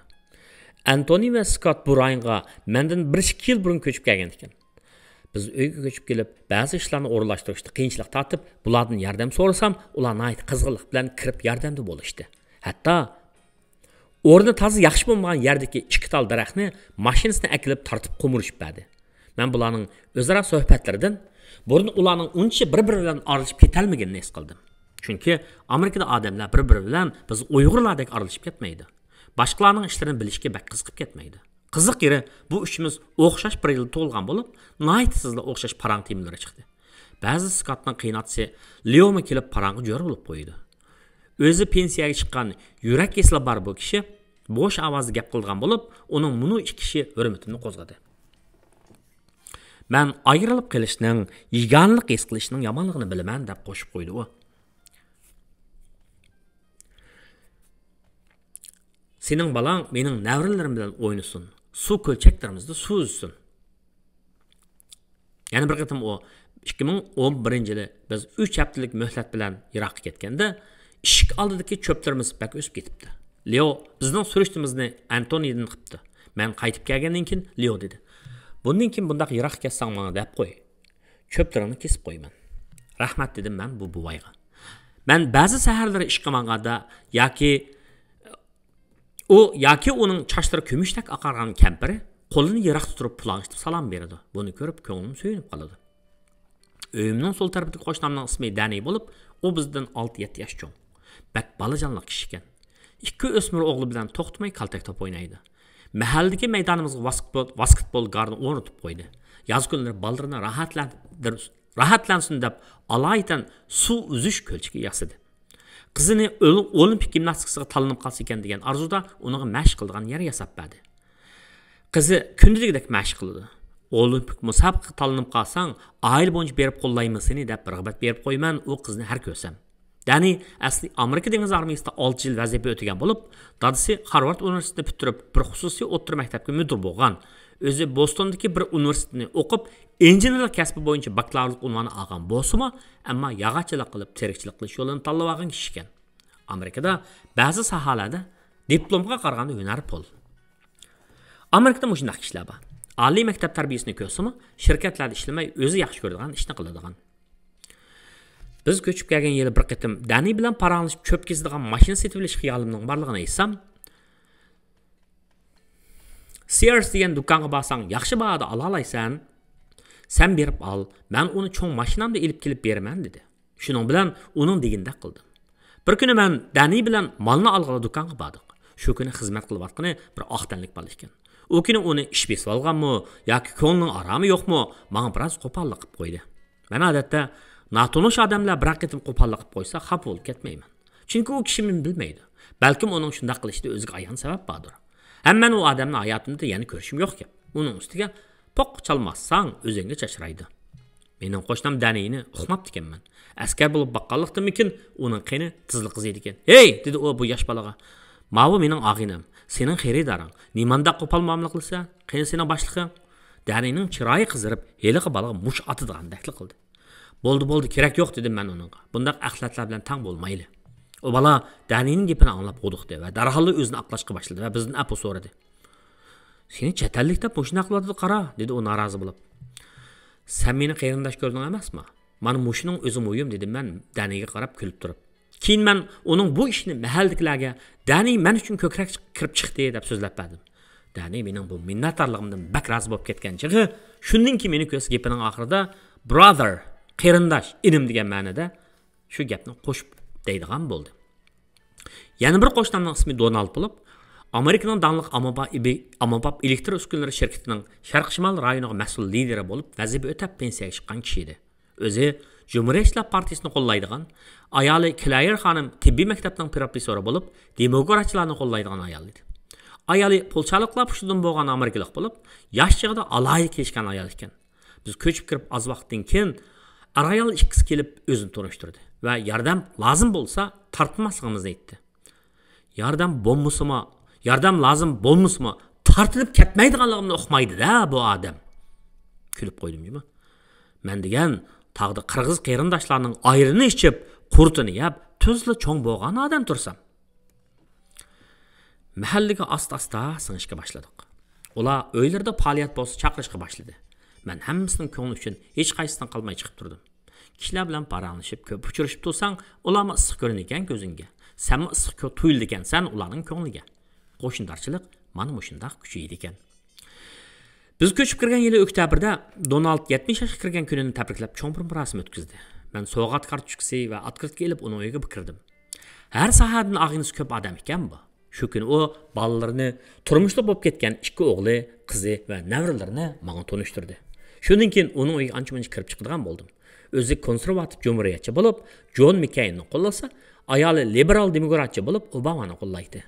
ئەنتونى ۋە سكوت بۇ رايونغا مەندىن بىر ئىككى يىل بۇرۇن كۆچۈپ كەلگەن ئىكەن. بىز ئۆيگە كۆچۈپ كېلىپ، بەزى ئىشلارنى ئورۇنلاشتۇرۇشتا قىيىنچىلىق تارتىپ، بۇلاردىن ياردەم سورىسام، ئۇلار ناھايىتى قىزغىنلىق بىلەن كىرىپ ياردەمدە بولۇشتى. ھەتتا ئورنى تازا ياخشى بولمىغان يەردىكى ئىككى تال دەرەخنى ماشىنىسىنى ئەكېلىپ تارتىپ قومۇرۇشۇپ بەردى. مەن بۇلارنىڭ ئۆزئارا سۆھبەتلىرىدىن بۇرۇن ئۇلارنىڭ ئۇنچە بىر-بىرى بىلەن ئارىلىشىپ كېتەلمىگىنىنى ھېس قىلدىم. چۈنكى ئامېرىكىدا ئادەملەر بىر-بىرى بىلەن بىز ئۇيغۇرلاردەك ئارىلىشىپ كەتمەيدۇ. باشقىلارنىڭ ئىشلىرىنى بىلىشكە بەك قىزىقىپ كەتمەيدۇ. قىزىق يېرى، بۇ ئۈچىمىز ئوخشاش بىر يىلدا تۇغۇلغان بولۇپ، ناھايىتى تېزلا ئوخشاش پاراڭ تېمىلىرى چىقتى. بەزى سكاتنىڭ قېيىنئاتىسى لېئومۇ كېلىپ پاراڭغا جور بولۇپ قويىدۇ. ئۆزى پېنسىيەگە چىققان يۈرەك كېسىلى بار بۇ كىشى بوش ئاۋازدا گەپ قىلىدىغان بولۇپ، ئۇنىڭ مۇنۇ ئىككى ئىشى ھۆرمىتىمنى قوزغىدى. مەن ئايرىلىپ قېلىشنىڭ، يېگانىلىق ھېس قىلىشنىڭ يامانلىقىنى بىلىمەن، دەپ قوشۇپ قويدى ئۇ. سېنىڭ بالاڭ مېنىڭ نەۋرىلىرىم بىلەن ئوينىسۇن، سۇ كۆلچەكلىرىمىزدە سۇ ئۈزسۇن. يەنە بىر قېتىم ئۇ ئىككى مىڭ ئون بىرىنچى يىلى بىز ئۈچ ھەپتىلىك مۆھلەت بىلەن يىراققا كەتكەندە، ئىشىك ئالدىدىكى چۆپلىرىمىز بەك ئۆسۈپ كېتىپتۇ. لېئو بىزنىڭ سۈرۈشتىمىزنى ئانتونىدىن قىپتۇ. مەن قايتىپ كەلگەندىن كېيىن لېئو دېدى، بۇندىن كېيىن بۇنداق يىراققا كەتسەڭ ماڭا دەپ قوي. چۆپلىرىڭنى كېسىپ قويىمەن. رەھمەت، دېدىم مەن بۇ بوۋايغا. مەن بەزى سەھەرلىرى ئىشقا ماڭغاندا ياكى ئۇ ياكى ئۇنىڭ چاچلىرى كۈمۈشتەك ئاقارغان كەمپىرى قولىنى يىراقتا تۇرۇپ پۇلاڭ ئىشلىتىپ سالام بېرىدۇ. بۇنى كۆرۈپ كۆڭلۈم سۆيۈنۈپ قالىدۇ. ئۆيۈمنىڭ سول تەرىپىدىكى قوشنامنىڭ ئىسمى دەنى بولۇپ، ئۇ بىزدىن ئالتە يەتتە ياش چوڭ. بەك بالىجانلىق كىشىكەن. ئىككى ئۆسمۈر ئوغلى بىلەن توختىماي كالتەك توپ ئوينايدۇ. مەھەللىدىكى مەيدانىمىزغا ۋاسكېتبول، ۋاسكېتبول گارنى ئورنىتىپ قويدى. ياز كۈنلىرى بالىلىرىنى راھەتلەندۈر-، راھەتلەنسۇن دەپ ئالايىتەن سۇ ئۈزۈش كۆلچىكى ياسىدى. قىزىنى ئول-، ئولىمپىك گىمناستىكىسىغا تاللىنىپ قالسا ئىكەن دېگەن ئارزۇدا ئۇنىڭغا مەشىق قىلىدىغان يەر ياساپ بەردى. قىزى كۈندىلىكىدەك مەشىق قىلىدۇ. ئولىمپىك مۇسابىقىگە تاللىنىپ قالساڭ، ئائىلە بويىچە بېرىپ قوللايمەن سېنى دەپ رىغبەت بېرىپ قويىمەن ئۇ قىزنى ھەر كۆرسەم. دەنى ئەسلى ئامېرىكا دېڭىز ئارمىيىسىدا ئالتە يىل ۋەزىپە ئۆتىگەن بولۇپ، دادىسى خارۋارد ئۇنىۋېرسىتېتىنى پۈتتۈرۈپ، بىر خۇسۇسىي ئوتتۇرا مەكتەپكە مۇدىر بولغان. ئۆزى بوستوندىكى بىر ئۇنىۋېرسىتېتنى ئوقۇپ، ئىنژېنېرلىق كەسپى بويىچە باكلاۋۇرلۇق ئۇنۋانى ئالغان بولسىمۇ، ئەمما ياغاچچىلىق قىلىپ، تېرىقچىلىق قىلىش يولىنى تاللىۋالغان كىشىكەن. ئامېرىكىدا بەزى ساھەلەردە دىپلومغا قارىغاندا ھۈنەر پۇل. ئامېرىكىدا مۇشۇنداق كىشىلەر بار. ئالىي مەكتەپ تەربىيىسىنى كۆرسىمۇ، شىركەتلەردە ئىشلىمەي، ئۆزى ياخشى كۆرىدىغان ئىشنى قىلىدىغان. بىز كۆچۈپ كەلگەن يىلى بىر قېتىم دەنى بىلەن پاراڭلىشىپ، چۆپ كېسىدىغان ماشىنا سېتىۋېلىش خىيالىمنىڭ بارلىقىنى ئېيتسام، سىيەرس دېگەن دۇكانغا بارساڭ، ياخشى باھادا ئالالايسەن. سەن بېرىپ ئال، مەن ئۇنى چوڭ ماشىنامدا ئېلىپ كېلىپ بېرىمەن، دېدى. شۇنىڭ بىلەن ئۇنىڭ دېگىنىدەك قىلدىم. بىر كۈنى مەن دەنى بىلەن مالنى ئالغىلى دۇكانغا باردۇق. شۇ كۈنى خىزمەت قىلىۋاتقىنى بىر ئاق تەنلىك بالا ئىكەن. ئۇ كۈنى ئۇنى ئىش بېسىۋالغانمۇ ياكى كۆڭلىنىڭ ئارامى يوقمۇ، ماڭا بىراز قوپاللىق قىلىپ قويدى. مەن ئادەتتە ناتونۇش ئادەملەر بىرەر قېتىم قوپاللىق قىلىپ قويسا خاپا بولۇپ كەتمەيمەن. چۈنكى ئۇ كىشى مېنى بىلمەيدۇ. بەلكىم ئۇنىڭ شۇنداق قىلىشىدا ئۆزىگە ئايان سەۋەب باردۇر. ھەم مەن ئۇ ئادەمنى ھاياتىمدا يەنە كۆرۈشۈم يوق گەپ. ئۇنىڭ ئۈستىگە پوق چالماسساڭ ئۆزۈڭگە چاچرايدۇ. مېنىڭ قوشنام دەنىينى ئۇقماپتىكەنمەن. ئەسكەر بولۇپ باققانلىقتىنمىكىن، ئۇنىڭ قېنى تېزلا قىزىيدىكەن. ھېي! دېدى ئۇ بۇ ياش بالىغا. ماۋۇ مېنىڭ ئاغىنەم، سېنىڭ خېرىدارىڭ. نېمانداق قوپال مۇئامىلە قىلىسەن؟ قېنى سېنىڭ باشلىقىڭ؟ دەنىينىڭ چىرايى قىزىرىپ، ھېلىقى بالىغا مۇشت ئاتىدىغاندەكلا قىلدى. بولدى، بولدى، كېرەك يوق، دېدىم مەن ئۇنىڭغا. بۇنداق ئەخلەتلەر بىلەن تەڭ بولمايلى. ئۇ بالا دەنىينىڭ گېپىنى ئاڭلاپ ھودۇقتى ۋە دەرھاللا ئۆزىنى ئاقلاشقا باشلىدى ۋە بىزدىن ئەپۇ سورىدى. سېنى چەت ئەللىك دەپ مۇشۇنداق قىلىۋاتىدۇ، قارا، دېدى ئۇ نارازى بولۇپ. سەن مېنى قېرىنداش كۆردۈڭ ئەمەسمۇ؟ مانا مۇشۇنىڭ ئۆزى مۇھىم، دېدىم مەن دەنىيگە قاراپ كۈلۈپ تۇرۇپ. كېيىن مەن ئۇنىڭ بۇ ئىشىنى مەھەللىدىكىلەرگە، دەنىي مەن ئۈچۈن كۆكرەك چىق-، كىرىپ چىقتى، دەپ سۆزلەپ بەردىم. دەنىي مېنىڭ بۇ مىننەتدارلىقىمدىن بەك رازى بولۇپ كەتكەن چېغى، شۇندىن كېيىن مېنى كۆرسە گېپىنىڭ ئاخىرىدا، brother، قېرىنداش، ئىنىم دېگەن مەنىدە شۇ گەپنى قوشۇپ دەيدىغان بولدى. يەنە بىر قوشنامنىڭ ئىسمى دونالد بولۇپ، ئامېرىكىنىڭ داڭلىق ئاممىباب ئىبى-، ئاممىباب ئېلېكتر ئۈسكۈنىلىرى شىركىتىنىڭ شەرقىي شىمال رايونىغا مەسئۇل لىدىرى بولۇپ ۋەزىپە ئۆتەپ پېنسىيەگە چىققان كىشى ئىدى. ئۆزى جۇمھۇرىيەتچىلەر پارتىيىسىنى قوللايدىغان، ئايالى كلاير خانىم تېببىي مەكتەپنىڭ پروفېسسورى بولۇپ، دېموكراتچىلارنى قوللايدىغان ئايال ئىدى. ئايالى پولشالىقلار پۇشتىدىن بولغان ئامېرىكىلىق بولۇپ، ياش چېغىدا ئالاھىدە كېلىشكەن ئايال ئىكەن. بىز كۆچۈپ كىرىپ ئاز ۋاقىتتىن كېيىن، ئارايال ئىككىسى كېلىپ ئۆزىنى تونۇشتۇردى ۋە ياردەم لازىم بولسا تارتىنماسلىقىمىزنى ئېيتتى. ياردەم بولمىسىمۇ، ياردەم لازىم بولمىسىمۇ، تارتىنىپ كەتمەيدىغانلىقىمنى ئۇقمايدۇ-دە بۇ ئادەم. كۈلۈپ قويدۇم جۇمۇ. مەن دېگەن تاغدا قىرغىز قېرىنداشلارنىڭ ئايرىنى ئىچىپ، قۇرتىنى يەپ، تۈزلا چوڭ بولغان ئادەم تۇرسام. مەھەللىگە ئاستا-ئاستا سىڭىشكە باشلىدۇق. ئۇلار ئۆيلىرىدە پائالىيەت بولسا چاقىرىشقا باشلىدى. مەن ھەممىسىنىڭ كۆڭلى ئۈچۈن ھېچقايسىسىدىن قالماي چىقىپ تۇردۇم. كىشىلەر بىلەن پاراڭلىشىپ، كۆپ ئۇچرىشىپ تۇرساڭ، ئۇلارمۇ ئىسسىق كۆرۈنىدىكەن كۆزۈڭگە. سەنمۇ ئىسسىق كۆ-، تۇيۇلىدىكەنسەن ئۇلارنىڭ كۆڭلىگە. قوشنىدارچىلىق مانا مۇشۇنداق كۈچىيىدىكەن. بىز كۆچۈپ كىرگەن يىلى ئۆكتەبىردە دونالد يەتمىش ياشقا كىرگەن كۈنىنى تەبرىكلەپ چوڭ بىر مۇراسىم ئۆتكۈزدى. مەن سوۋغات كارتوچكىسى ۋە ئاتكرىتكا ئېلىپ ئۇنىڭ ئۆيىگە كىردىم. ھەر ساھەدىن ئاغىنىسى كۆپ ئادەم ئىكەن بۇ. شۇ كۈنى ئۇ بالىلىرىنى، تۇرمۇشلۇق بولۇپ كەتكەن ئىككى ئوغلى، قىزى ۋە نەۋرىلىرىنى ماڭا تونۇشتۇردى. شۇندىن كېيىن ئۇنىڭ ئۆيىگە ئانچە-مۇنچە كىرىپ چىقىدىغان بولدۇم. ئۆزى كونسېرۋاتىپ جۇمھۇرىيەتچى بولۇپ، جون مېككېيننى قوللىسا، ئايالى لىبېرال دېموكراتچى بولۇپ، ئوبامانى قوللايتتى.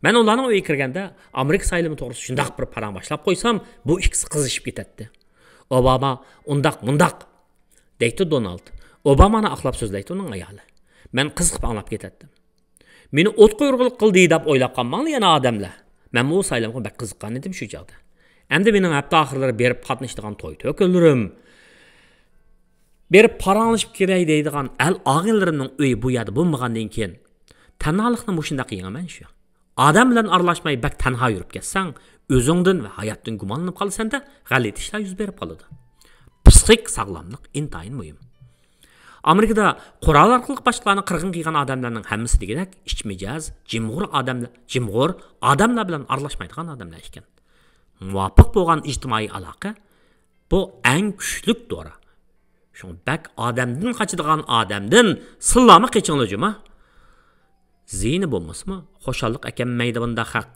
مەن ئۇلارنىڭ ئۆيىگە كىرگەندە، ئامېرىكا سايلىمى توغرىسىدا شۇنداق بىر پاراڭ باشلاپ قويسام، بۇ ئىككىسى قىزىشىپ كېتەتتى. ئوباما، ئۇنداق، مۇنداق، دەيتتى دونالد. ئوبامانى ئاقلاپ سۆزلەيتتى ئۇنىڭ ئايالى. مەن قىزىقىپ ئاڭلاپ كېتەتتىم. مېنى ئوتقا ئۇرغىلى قىلدى دەپ ئويلاپ قالماڭلار يەنە ئادەملەر. مەنمۇ ئۇ سايلامغا بەك قىزىققان ئىدىم شۇ چاغدا. ئەمدى مېنىڭ ھەپتە ئاخىرلىرى بېرىپ قاتنىشىدىغان توي تۆكۈنلىرىم، بېرىپ پاراڭلىشىپ كىرەي دەيدىغان ئەل ئاغىنىلىرىمنىڭ ئۆيى بۇ يەردە بولمىغاندىن كېيىن، تەنھالىقنى مۇشۇنداق يېڭىمەن شۇ. ئادەم بىلەن ئارىلاشماي بەك تەنھا يۈرۈپ كەتسەڭ، ئۆزۈڭدىن ۋە ھاياتتىن گۇمانلىنىپ قالىسەن-دە، غەلىتە ئىشلار يۈز بېرىپ قالىدۇ. پسىخىك ساغلاملىق ئىنتايىن مۇھىم. ئامېرىكىدا قورال ئارقىلىق باشقىلارنى قىرغىن قىلغان ئادەملەرنىڭ ھەممىسى دېگۈدەك ئىچ مىجەز، جىمغۇر ئادەملەر، جىمغۇر ئادەملەر بىلەن ئارىلاشمايدىغان ئادەملەر ئىكەن. مۇۋاپىق بولغان ئىجتىمائىي ئالاقە، بۇ ئەڭ كۈچلۈك دورا. شۇڭا بەك ئادەمدىن قاچىدىغان ئادەمدىن سىللارمۇ قېچىڭلار جۇما. زىيىنى بولمىسىمۇ، خۇشاللىق ئەكەلمەيدۇ بۇنداق خەق.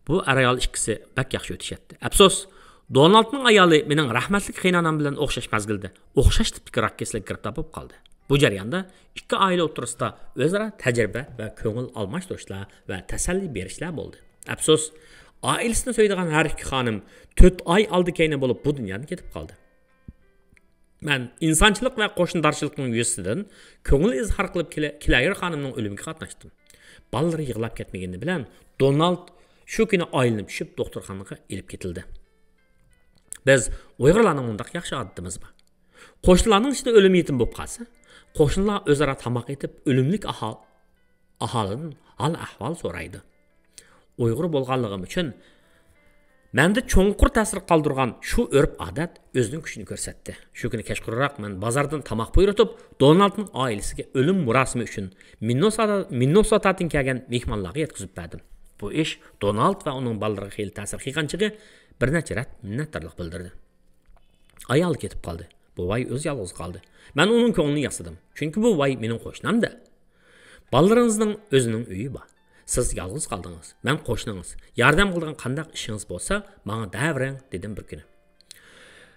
بۇ ئەر-ئايال ئىككىسى بەك ياخشى ئۆتۈشەتتى. ئەپسۇس، دونالدنىڭ ئايالى مېنىڭ رەھمەتلىك قېيىنئانام بىلەن ئوخشاش مەزگىلدە ئوخشاش تىپتىكى راك كېسىلىگە گىرىپتار بولۇپ قالدى. بۇ جەرياندا ئىككى ئائىلە ئوتتۇرىسىدا ئۆزئارا تەجرىبە ۋە كۆڭۈل ئالماشتۇرۇشلار ۋە تەسەللى بېرىشلار بولدى. ئەپسۇس، ئائىلىسىنى سۆيىدىغان ھەر ئىككى خانىم تۆت ئاي ئالدى-كەينى بولۇپ بۇ دۇنيادىن كېتىپ قالدى. مەن ئىنسانچىلىق ۋە قوشنىدارچىلىقنىڭ يۈزىسىدىن كۆڭۈل ئىزھار قىلىپ كىلە-، كىلەير خانىمنىڭ ئۆلۈمىگە قاتناشتىم. بالىلىرى يىغلاپ كەتمىگىنى بىلەن، دونالد شۇ كۈنى ئايلىنىپ چۈشۈپ دوختۇرخانىغا ئېلىپ كېتىلدى. بىز ئۇيغۇرلارنىڭ مۇنداق ياخشى ئادىتىمىز بار. قوشنىلارنىڭ ئىچىدە ئۆلۈم يېتىم بولۇپ قالسا، قوشنىلار ئۆزئارا تاماق ئېتىپ، ئۆلۈملۈك ئاھا-، ئاھالىدىن ھال-ئەھۋال سورايدۇ. ئۇيغۇر بولغانلىقىم ئۈچۈن مەندە چوڭقۇر تەسىر قالدۇرغان شۇ ئۆرپ-ئادەت ئۆزىنىڭ كۈچىنى كۆرسەتتى. شۇ كۈنى كەچقۇرۇنراق مەن بازاردىن تاماق بۇيرۇتۇپ، دونالدنىڭ ئائىلىسىگە ئۆلۈم مۇراسىمى ئۈچۈن مىننېسوتا-، مىننېسوتادىن كەلگەن مېھمانلارغا يەتكۈزۈپ بەردىم. بۇ ئىش دونالد ۋە ئۇنىڭ بالىلىرىغا خېلى تەسىر قىلغان چېغى بىر نەچچە رەت مىننەتدارلىق بىلدۈردى. ئايالى كېتىپ قالدى. بوۋاي ئۆزى يالغۇز قالدى. مەن ئۇنىڭ كۆڭلىنى ياسىدىم. چۈنكى بوۋاي مېنىڭ قوشنامدى. بالىلىرىڭىزنىڭ ئۆزىنىڭ ئۆيى بار. سىز يالغۇز قالدىڭىز. مەن قوشنىڭىز. ياردەم قىلىدىغان قانداق ئىشىڭىز بولسا، ماڭا دەۋېرىڭ، دېدىم بىر كۈنى.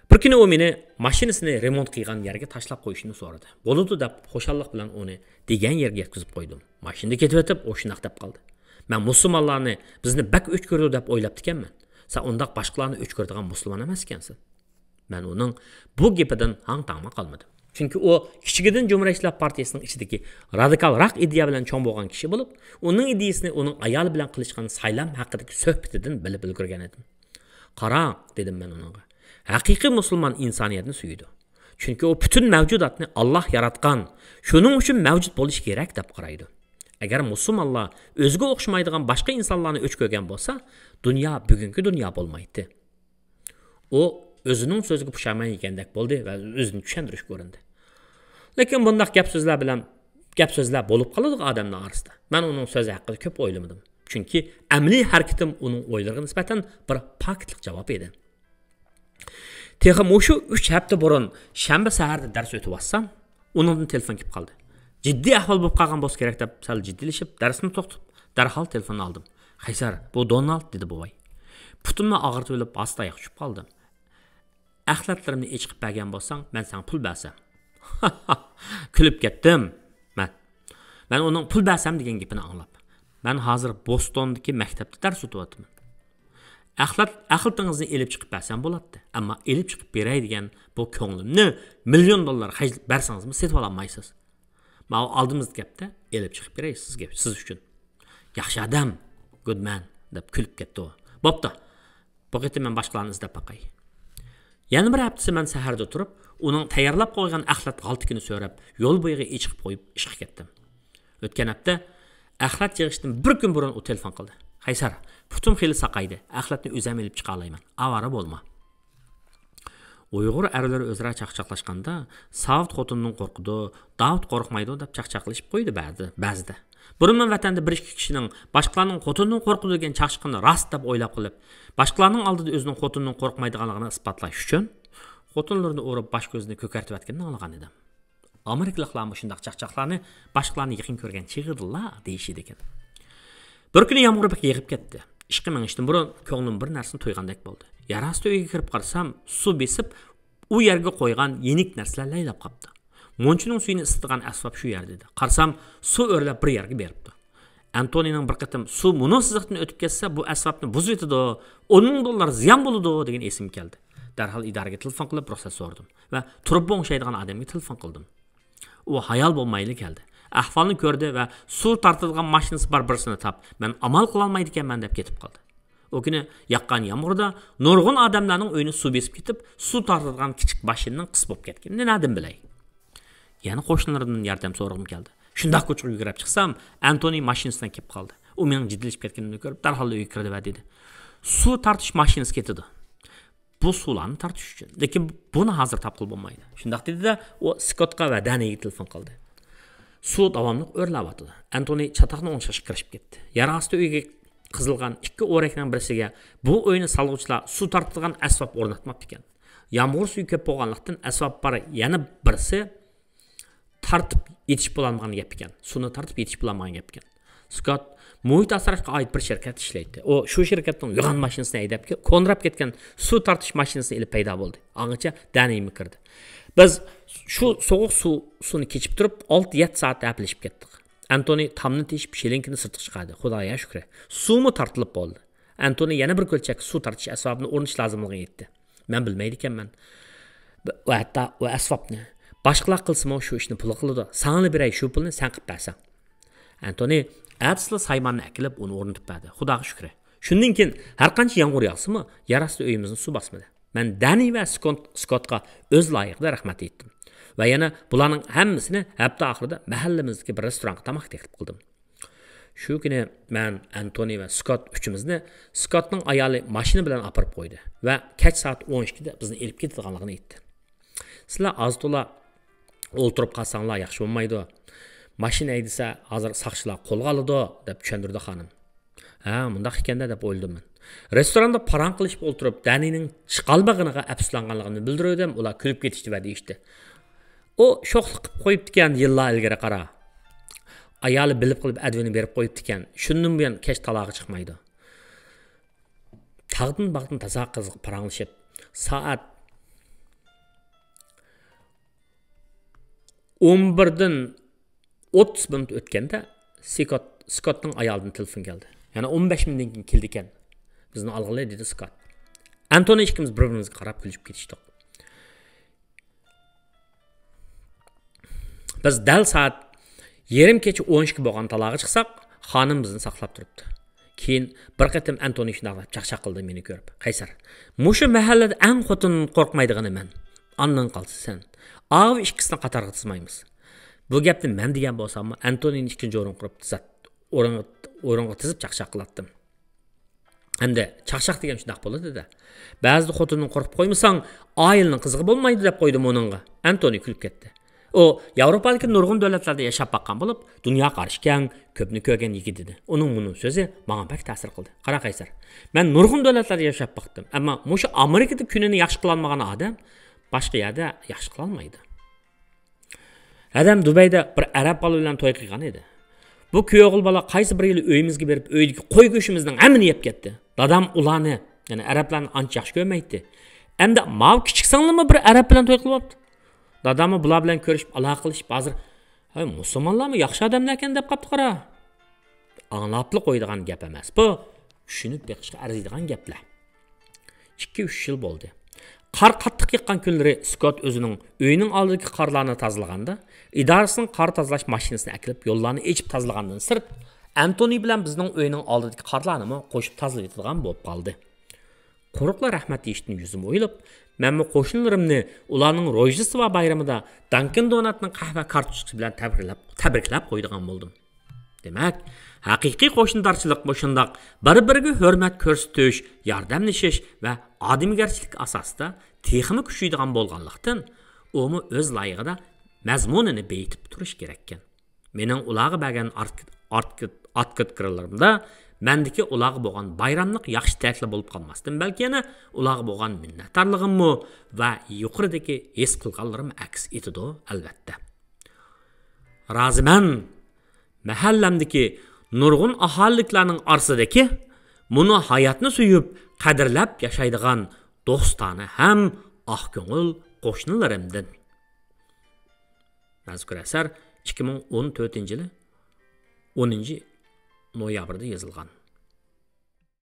بىر كۈنى ئۇ مېنى ماشىنىسىنى رېمونت قىلغان يەرگە تاشلاپ قويۇشنى سورىدى. بولىدۇ دەپ، خۇشاللىق بىلەن ئۇنى دېگەن يەرگە يەتكۈزۈپ قويدۇم. ماشىنىدا كېتىۋېتىپ، ئۇ شۇنداق دەپ قالدى. مەن مۇسۇلمانلارنى بىزنى بەك ئۆچ كۆرىدۇ دەپ ئويلاپتىكەنمەن. سەن ئۇنداق باشقىلارنى ئۆچ كۆرىدىغان مۇسۇلمان ئەمەسكەنسەن. مەن ئۇنىڭ بۇ گېپىدىن ھاڭ-تاڭمۇ قالمىدىم. چۈنكى ئۇ كىچىكىدىن جۇمھۇرىيەتچىلەر پارتىيىسىنىڭ ئىچىدىكى رادىكالراق ئىدىيە بىلەن چوڭ بولغان كىشى بولۇپ، ئۇنىڭ ئىدىيىسىنى ئۇنىڭ ئايالى بىلەن قىلىشقان سايلام ھەققىدىكى سۆھبىتىدىن بىلىپ ئۈلگۈرگەن ئىدىم. قاراڭ، دېدىم مەن ئۇنىڭغا، ھەقىقىي مۇسۇلمان ئىنسانىيەتنى سۆيىدۇ. چۈنكى ئۇ پۈتۈن مەۋجۇداتنى ئاللاھ ياراتقان، شۇنىڭ ئۈچۈن مەۋجۇت بولۇشى كېرەك دەپ قارايدۇ. ئەگەر مۇسۇلمانلار ئۆزىگە ئوخشىمايدىغان باشقا ئىنسانلارنى ئۆچ كۆرگەن بولسا، دۇنيا بۈگۈنكى دۇنيا بولمايتتى. ئۇ ئۆزىنىڭ سۆزىگە پۇشايمان يېگەندەك بولدى ۋە ئۆزىنى چۈشەندۈرۈشكە ئۇرۇندى. لېكىن بۇنداق گەپ سۆزلەر بىلەن، گەپ سۆزلەر بولۇپ قالىدۇ ئادەمنىڭ ئارىسىدا. مەن ئۇنىڭ سۆزى ھەققىدە كۆپ ئويلىمىدىم. چۈنكى ئەمەلىي ھەرىكىتىم ئۇنىڭ ئويلىرىغا نىسبەتەن بىر پاكىتلىق جاۋاب ئىدى. تېخى مۇشۇ ئۈچ ھەپتە بۇرۇن شەنبە سەھەردە دەرس ئۆتۈۋاتسام، ئۇنىڭدىن تېلېفون كېلىپ قالدى. جىددىي ئەھۋال بولۇپ قالغان بولسا كېرەك دەپ سەل جىددىيلىشىپ، دەرسنى توختىتىپ، دەرھال تېلېفون ئالدىم. قەيسەر، بۇ دونالد، دېدى بوۋاي. پۇتۇمنى ئاغرىتىۋېلىپ، ئاستا ئاياققا چۈشۈپ قالدىم. ئەخلەتلىرىمنى ئېچىقىپ بەرگەن بولساڭ، مەن ساڭا پۇل بەرسەم. كۈلۈپ كەتتىم مەن. مەن ئۇنىڭ پۇل بەرسەم دېگەن گېپىنى ئاڭلاپ. مەن ھازىر بوستوندىكى مەكتەپتە دەرس ئۆتۈۋاتىمەن. ئەخلەت، ئەخلىتىڭىزنى ئېلىپ چىقىپ بەرسەم بولاتتى. ئەمما ئېلىپ چىقىپ بېرەي دېگەن بۇ كۆڭلۈمنى مىليون دوللار خەجلەپ بەرسىڭىزمۇ سېتىۋالالمايسىز. ماۋۇ ئالدىمىزدىكى ھەپتە ئېلىپ چىقىپ بېرەي سىزگە، سىز ئۈچۈن. ياخشى ئادەم، گۇدمەن، دەپ كۈلۈپ كەتتى ئۇ. بوپتۇ. بۇ قېتىم مەن باشقىلارنى ئىزدەپ باقاي. يەنە بىر ھەپتىسى مەن سەھەردە تۇرۇپ، ئۇنىڭ تەييارلاپ قويغان ئەخلەت غالتىكىنى سۆرەپ، يول بويىغا ئېچىقىپ قويۇپ ئىشقا كەتتىم. ئۆتكەن ھەپتە ئەخلەت يىغىشتىن بىر كۈن بۇرۇن ئۇ تېلېفون قىلدى. قەيسەر، پۇتۇم خېلى ساقايدى، ئەخلەتنى ئۆزۈم ئېلىپ چىقالايمەن، ئاۋارە بولما. ئۇيغۇر ئەرلىرى ئۆزئارا چاقچاقلاشقاندا، ساۋۇت خوتۇندىن قورقىدۇ، داۋۇت قورقمايدۇ دەپ چاقچاقلىشىپ قويىدۇ بەزىدە، بەزىدە. بۇرۇن مەن ۋەتەندە بىر ئىككى كىشىنىڭ باشقىلارنىڭ خوتۇنىدىن قورقىدۇ دېگەن چاقچىقىنى راست دەپ ئويلاپ قېلىپ، باشقىلارنىڭ ئالدىدا ئۆزىنىڭ خوتۇنىدىن قورقمايدىغانلىقىنى ئىسپاتلاش ئۈچۈن، خوتۇنلىرىنى ئۇرۇپ باش كۆزىنى كۆكەرتىۋەتكىنىنى ئاڭلىغان ئىدىم. ئامېرىكىلىقلارمۇ شۇنداق چاقچاقلارنى باشقىلارنى يېقىن كۆرگەن چېغىدىلا دېيىشىدىكەن. بىر كۈنى يامغۇر بەك يېغىپ كەتتى. ئىشقا مېڭىشتىن بۇرۇن كۆڭلۈم بىر نەرسىنى تۇيغاندەك بولدى. يەر ئاستى ئۆيگە كىرىپ قارىسام، سۇ بېسىپ، ئۇ يەرگە قويغان يېنىك نەرسىلەر لەيلەپ قاپتۇ. مۇنچىنىڭ سۈيىنى ئىسسىتىدىغان ئەسۋاب شۇ يەردە ئىدى. قارىسام، سۇ ئۆرلەپ بىر يەرگە بېرىپتۇ. ئەنتونىنىڭ بىر قېتىم سۇ مۇنۇ سىزىقتىن ئۆتۈپ كەتسە، بۇ ئەسۋابنى بۇزۇۋېتىدۇ، ئون مىڭ دوللار زىيان بولىدۇ دېگەن ئېسىمگە كەلدى. دەرھال ئىدارىگە تېلېفون قىلىپ رۇخسەت سورىدىم ۋە تۇرۇببا ئوڭشايدىغان ئادەمگە تېلېفون قىلدىم. ئۇ ھايال بولمايلا كەلدى. ئەھۋالنى كۆردى ۋە سۇ تارتىدىغان ماشىنىسى بار بىرسىنى تاپ، مەن ئامال قىلالمايدىكەنمەن دەپ كېتىپ قالدى. ئۇ كۈنى ياغقان يامغۇردا نۇرغۇن ئادەملەرنىڭ ئۆيىنى سۇ بېسىپ كېتىپ، سۇ تارتىدىغان كىچىك ماشىنىنىڭ قىس بولۇپ كەتكىنىنى نەدىن بىلەي؟ يەنە قوشنىلىرىمدىن ياردەم سورىغۇم كەلدى. شۇنداق كوچىغا يۈگۈرۈپ چىقسام، ئەنتونى ماشىنىسىدىن كېلىپ قالدى. ئۇ مېنىڭ جىددىيلىشىپ كەتكىنىمنى كۆرۈپ، دەرھاللا ئۆيگە كىردى ۋە دېدى، سۇ تارتىش ماشىنىسى كېتىدۇ. بۇ سۇلارنى تارتىش ئۈچۈن. لېكىن بۇنى ھازىر تاپقىلى بولمايدۇ. شۇنداق دېدى-دە، ئۇ سكوتقا ۋە دەنىگە تېلېفون قىلدى. سۇ داۋاملىق ئۆرلەۋاتىدۇ. ئەنتونى چاتاقنى ئوڭشاشقا كىرىشىپ كەتتى. يەر ئاستى ئۆيگە قېزىلغان ئىككى ئورەكنىڭ بىرسىگە بۇ ئۆينى سالغۇچىلار سۇ تارتىدىغان ئەسۋاب ئورناتماپتىكەن. يامغۇر سۈيى كۆپ بولغانلىقتىن، ئەسۋاب بار يەنە بىرسى تارتىپ يېتىشىپ بولالمىغان گەپ ئىكەن. سۇنى تارتىپ يېتىشىپ بولالمىغان گەپ ئىكەن. سكوت مۇھىت ئاسراشقا ئائىت بىر شىركەتتە ئىشلەيتتى. ئۇ شۇ شىركەتنىڭ يوغان ماشىنىسىنى ھەيدەپ كېلىپ، كونىراپ كەتكەن سۇ تارتىش ماشىنىسىنى ئېلىپ پەيدا بولدى. ئاڭغىچە دەنىيمۇ كىردى. بىز شۇ سوغۇق سۇ، سۇنى كېچىپ تۇرۇپ، ئالتە يەتتە سائەت ھەپىلىشىپ كەتتۇق. ئەنتونى تامنى تېشىپ، شېلىنكىنى سىرتقا چىقاردى. خۇدايا شۈكرى، سۇمۇ تارتىلىپ بولدى. ئەنتونى يەنە بىر كۆلچەك سۇ تارتىش ئەسۋابىنى ئورنىتىش لازىملىقىنى ئېيتتى. مەن بىلمەيدىكەنمەن. بە-، ۋە ھەتتا ئۇ ئەسۋابنى باشقىلار قىلسىمۇ شۇ ئىشنى پۇلى قىلىدۇ. ساڭىلا بېرەي شۇ پۇلنى، سەن قىلىپ بەرسەڭ. ئەنتونى ئەتىسىلا سايماننى ئەكېلىپ، ئۇنى ئورنىتىپ بەردى. خۇداغا شۈكرى. شۇندىن كېيىن ھەر قانچە يامغۇر ياغسىمۇ، يەر ئاستى ئۆيىمىزنى سۇ باسمىدى. مەن دەنى ۋە سكوت-، سكوتقا ئۆز لايىقىدا رەھمەت ئېيتتىم. ۋە يەنە بۇلارنىڭ ھەممىسىنى ھەپتە ئاخىرىدا مەھەللىمىزدىكى بىر رېستورانغا تاماققا تەكلىپ قىلدىم. شۇ كۈنى مەن ئەنتونى ۋە سكوت ئۈچىمىزنى، سكوتنىڭ ئايالى ماشىنا بىلەن ئاپىرىپ قويدى ۋە كەچ سائەت ئون ئىككىدە بىزنى ئېلىپ كېتىدىغانلىقىنى ئېيتتى. سىلەر ئاز-تولا ئولتۇرۇپ قالساڭلار ياخشى بولمايدۇ. ماشىنا ھەيدىسە ھازىر ساقچىلار قولغا ئالىدۇ، دەپ چۈشەندۈردى خانىم. ھە، مۇنداق ئىكەن-دە، دەپ ئويلىدىم مەن. رېستوراندا پاراڭ قىلىشىپ ئولتۇرۇپ، دەنىنىڭ چىقالمىغىنىغا ئەپسۇسلانغانلىقىمنى بىلدۈرۈۋىدىم، ئۇلار كۈلۈپ كېتىشتى ۋە دېيىشتى، ئۇ شوخلۇق قىلىپ قويۇپتىكەن يىللار ئىلگىرى قارا. ئايالى بىلىپ قېلىپ ئەدۋىنى بېرىپ قويۇپتىكەن. شۇندىن بۇيان كەچ تالاغا چىقمايدۇ. تاغدىن باغدىن تازا قىزىق پاراڭلىشىپ، سائەت ئون بىردىن ئوتتۇز مىنۇت ئۆتكەندە سكوت، سكوتنىڭ ئايالىدىن تېلېفون كەلدى. يەنى ئون بەش مىنۇتتىن كېيىن كېلىدىكەن. بىزنى ئالغىلى، دېدى سكوت. ئەنتونى ئىككىمىز بىر-بىرىمىزگە قاراپ كۈلۈشۈپ كېتىشتۇق. بىز دەل سائەت يېرىم كېچە ئون ئىككى بولغان تالاغا چىقساق، خانىم بىزنى ساقلاپ تۇرۇپتۇ. كېيىن بىر قېتىم ئەنتونى شۇنداق دەپ چاقچاق قىلدى مېنى كۆرۈپ، قەيسەر، مۇشۇ مەھەللىدە ئەڭ خوتۇندىن قورقمايدىغىنى مەن. ئاندىن قالسا سەن. ئاۋۇ ئىككىسىنى قاتارغا تىزمايمىز. بۇ گەپنى مەن دېگەن بولساممۇ، ئەنتونىنى ئىككىنچى ئورۇنغا قويۇپ تىزات-، ئورۇنغا، ئورۇنغا تىزىپ چاقچاق قىلاتتىم. ئەمدى چاقچاق دېگەن شۇنداق بولىدۇ-دە. بەزىدە خوتۇندىن قورقۇپ قويمىساڭ، ئائىلىنىڭ قىزىقى بولمايدۇ، دەپ قويدۇم ئۇنىڭغا. ئەنتونى كۈلۈپ كەتتى. ئۇ ياۋروپادىكى نۇرغۇن دۆلەتلەردە ياشاپ باققان بولۇپ، دۇنيا قارىشى كەڭ، كۆپنى كۆرگەن يىگىت ئىدى. ئۇنىڭ مۇنۇ سۆزى ماڭا بەك تەسىر قىلدى. قارا قەيسەر، مەن نۇرغۇن دۆلەتلەردە ياشاپ باقتىم، ئەمما مۇشۇ ئامېرىكىدا كۈنىنى ياخشى قىلالمىغان ئادەم باشقا يەردە ياخشى قىلالمايدۇ. ھەدەم دۇبەيدە بىر ئەرەب بالا بىلەن توي قىلغان ئىدى. بۇ كۈيئوغۇل بالا قايسى بىر يىلى ئۆيىمىزگە بېرىپ، ئۆيدىكى قوي گۆشىمىزنىڭ ھەممىنى يەپ كەتتى. دادام ئۇلارنى، يەنى ئەرەبلەرنى ئانچە ياخشى كۆرمەيتتى. ئەمدى ماۋۇ كىچىك سىڭلىمۇ بىر ئەرەب بىلەن توي قىلىۋاپتۇ. داداممۇ بۇلار بىلەن كۆرۈشۈپ، ئالاقە قىلىشىپ، ھازىر، ھەي، مۇسۇلمانلارمۇ ياخشى ئادەملەركەن دەپ قاپتۇ، قارا. ئاڭلاپلا قويىدىغان گەپ ئەمەس بۇ. چۈشىنىپ بېقىشقا ئەرزىيدىغان گەپلەر. ئىككى-ئۈچ يىل بولدى. قار قاتتىق ياغقان كۈنلىرى سكوت ئۆزىنىڭ ئۆيىنىڭ ئالدىدىكى قارلارنى تازىلىغاندا، ئىدارىسىنىڭ قار تازىلاش ماشىنىسىنى ئەكېلىپ، يوللارنى ئېچىپ تازىلىغاندىن سىرت، ئەنتونى بىلەن بىزنىڭ ئۆينىڭ ئالدىدىكى قارلارنىمۇ قوشۇپ تازىلىۋېتىدىغان بولۇپ قالدى. قۇرۇقلا رەھمەت دېيىشتىن يۈزۈم ئويۇلۇپ، مەنمۇ قوشنىلىرىمنى ئۇلارنىڭ روژدېستۋا بايرىمىدا دانكىن دوناتنىڭ قەھۋە كارتوچكىسى بىلەن تەبرىكلەپ، تەبرىكلەپ قويىدىغان بولدۇم. دېمەك، ھەقىقىي قوشنىدارچىلىق مۇشۇنداق بىر-بىرىگە ھۆرمەت كۆرسىتىش، ياردەملىشىش ۋە ئادىمىگەرچىلىك ئاساسىدا تېخىمۇ كۈچىيىدىغان بولغانلىقتىن، ئۇمۇ ئۆز لايىقىدا مەزمۇنىنى بېيىتىپ تۇرۇشى كېرەككەن. مېنىڭ ئۇلارغا بەرگەن ئارت-، ئارت-، ئاتكىرتكىلىرىمدا مەندىكى ئۇلارغا بولغان بايراملىق ياخشى تىلەكلا بولۇپ قالماستىن، بەلكى يەنە ئۇلارغا بولغان مىننەتدارلىقىممۇ ۋە يۇقىرىدىكى ھېس قىلغانلىرىم ئەكس ئېتىدۇ، ئەلۋەتتە. رازىمەن. مەھەللەمدىكى نۇرغۇن ئاھالىلىكلەرنىڭ ئارىسىدىكى مۇنۇ ھاياتنى سۆيۈپ، قەدىرلەپ ياشايدىغان دوستانە ھەم ئاق كۆڭۈل قوشنىلىرىمدىن. مەزكۇر ئەسەر ئىككى مىڭ ئون تۆتىنچى يىلى ئونىنچى نويابىردا يېزىلغان.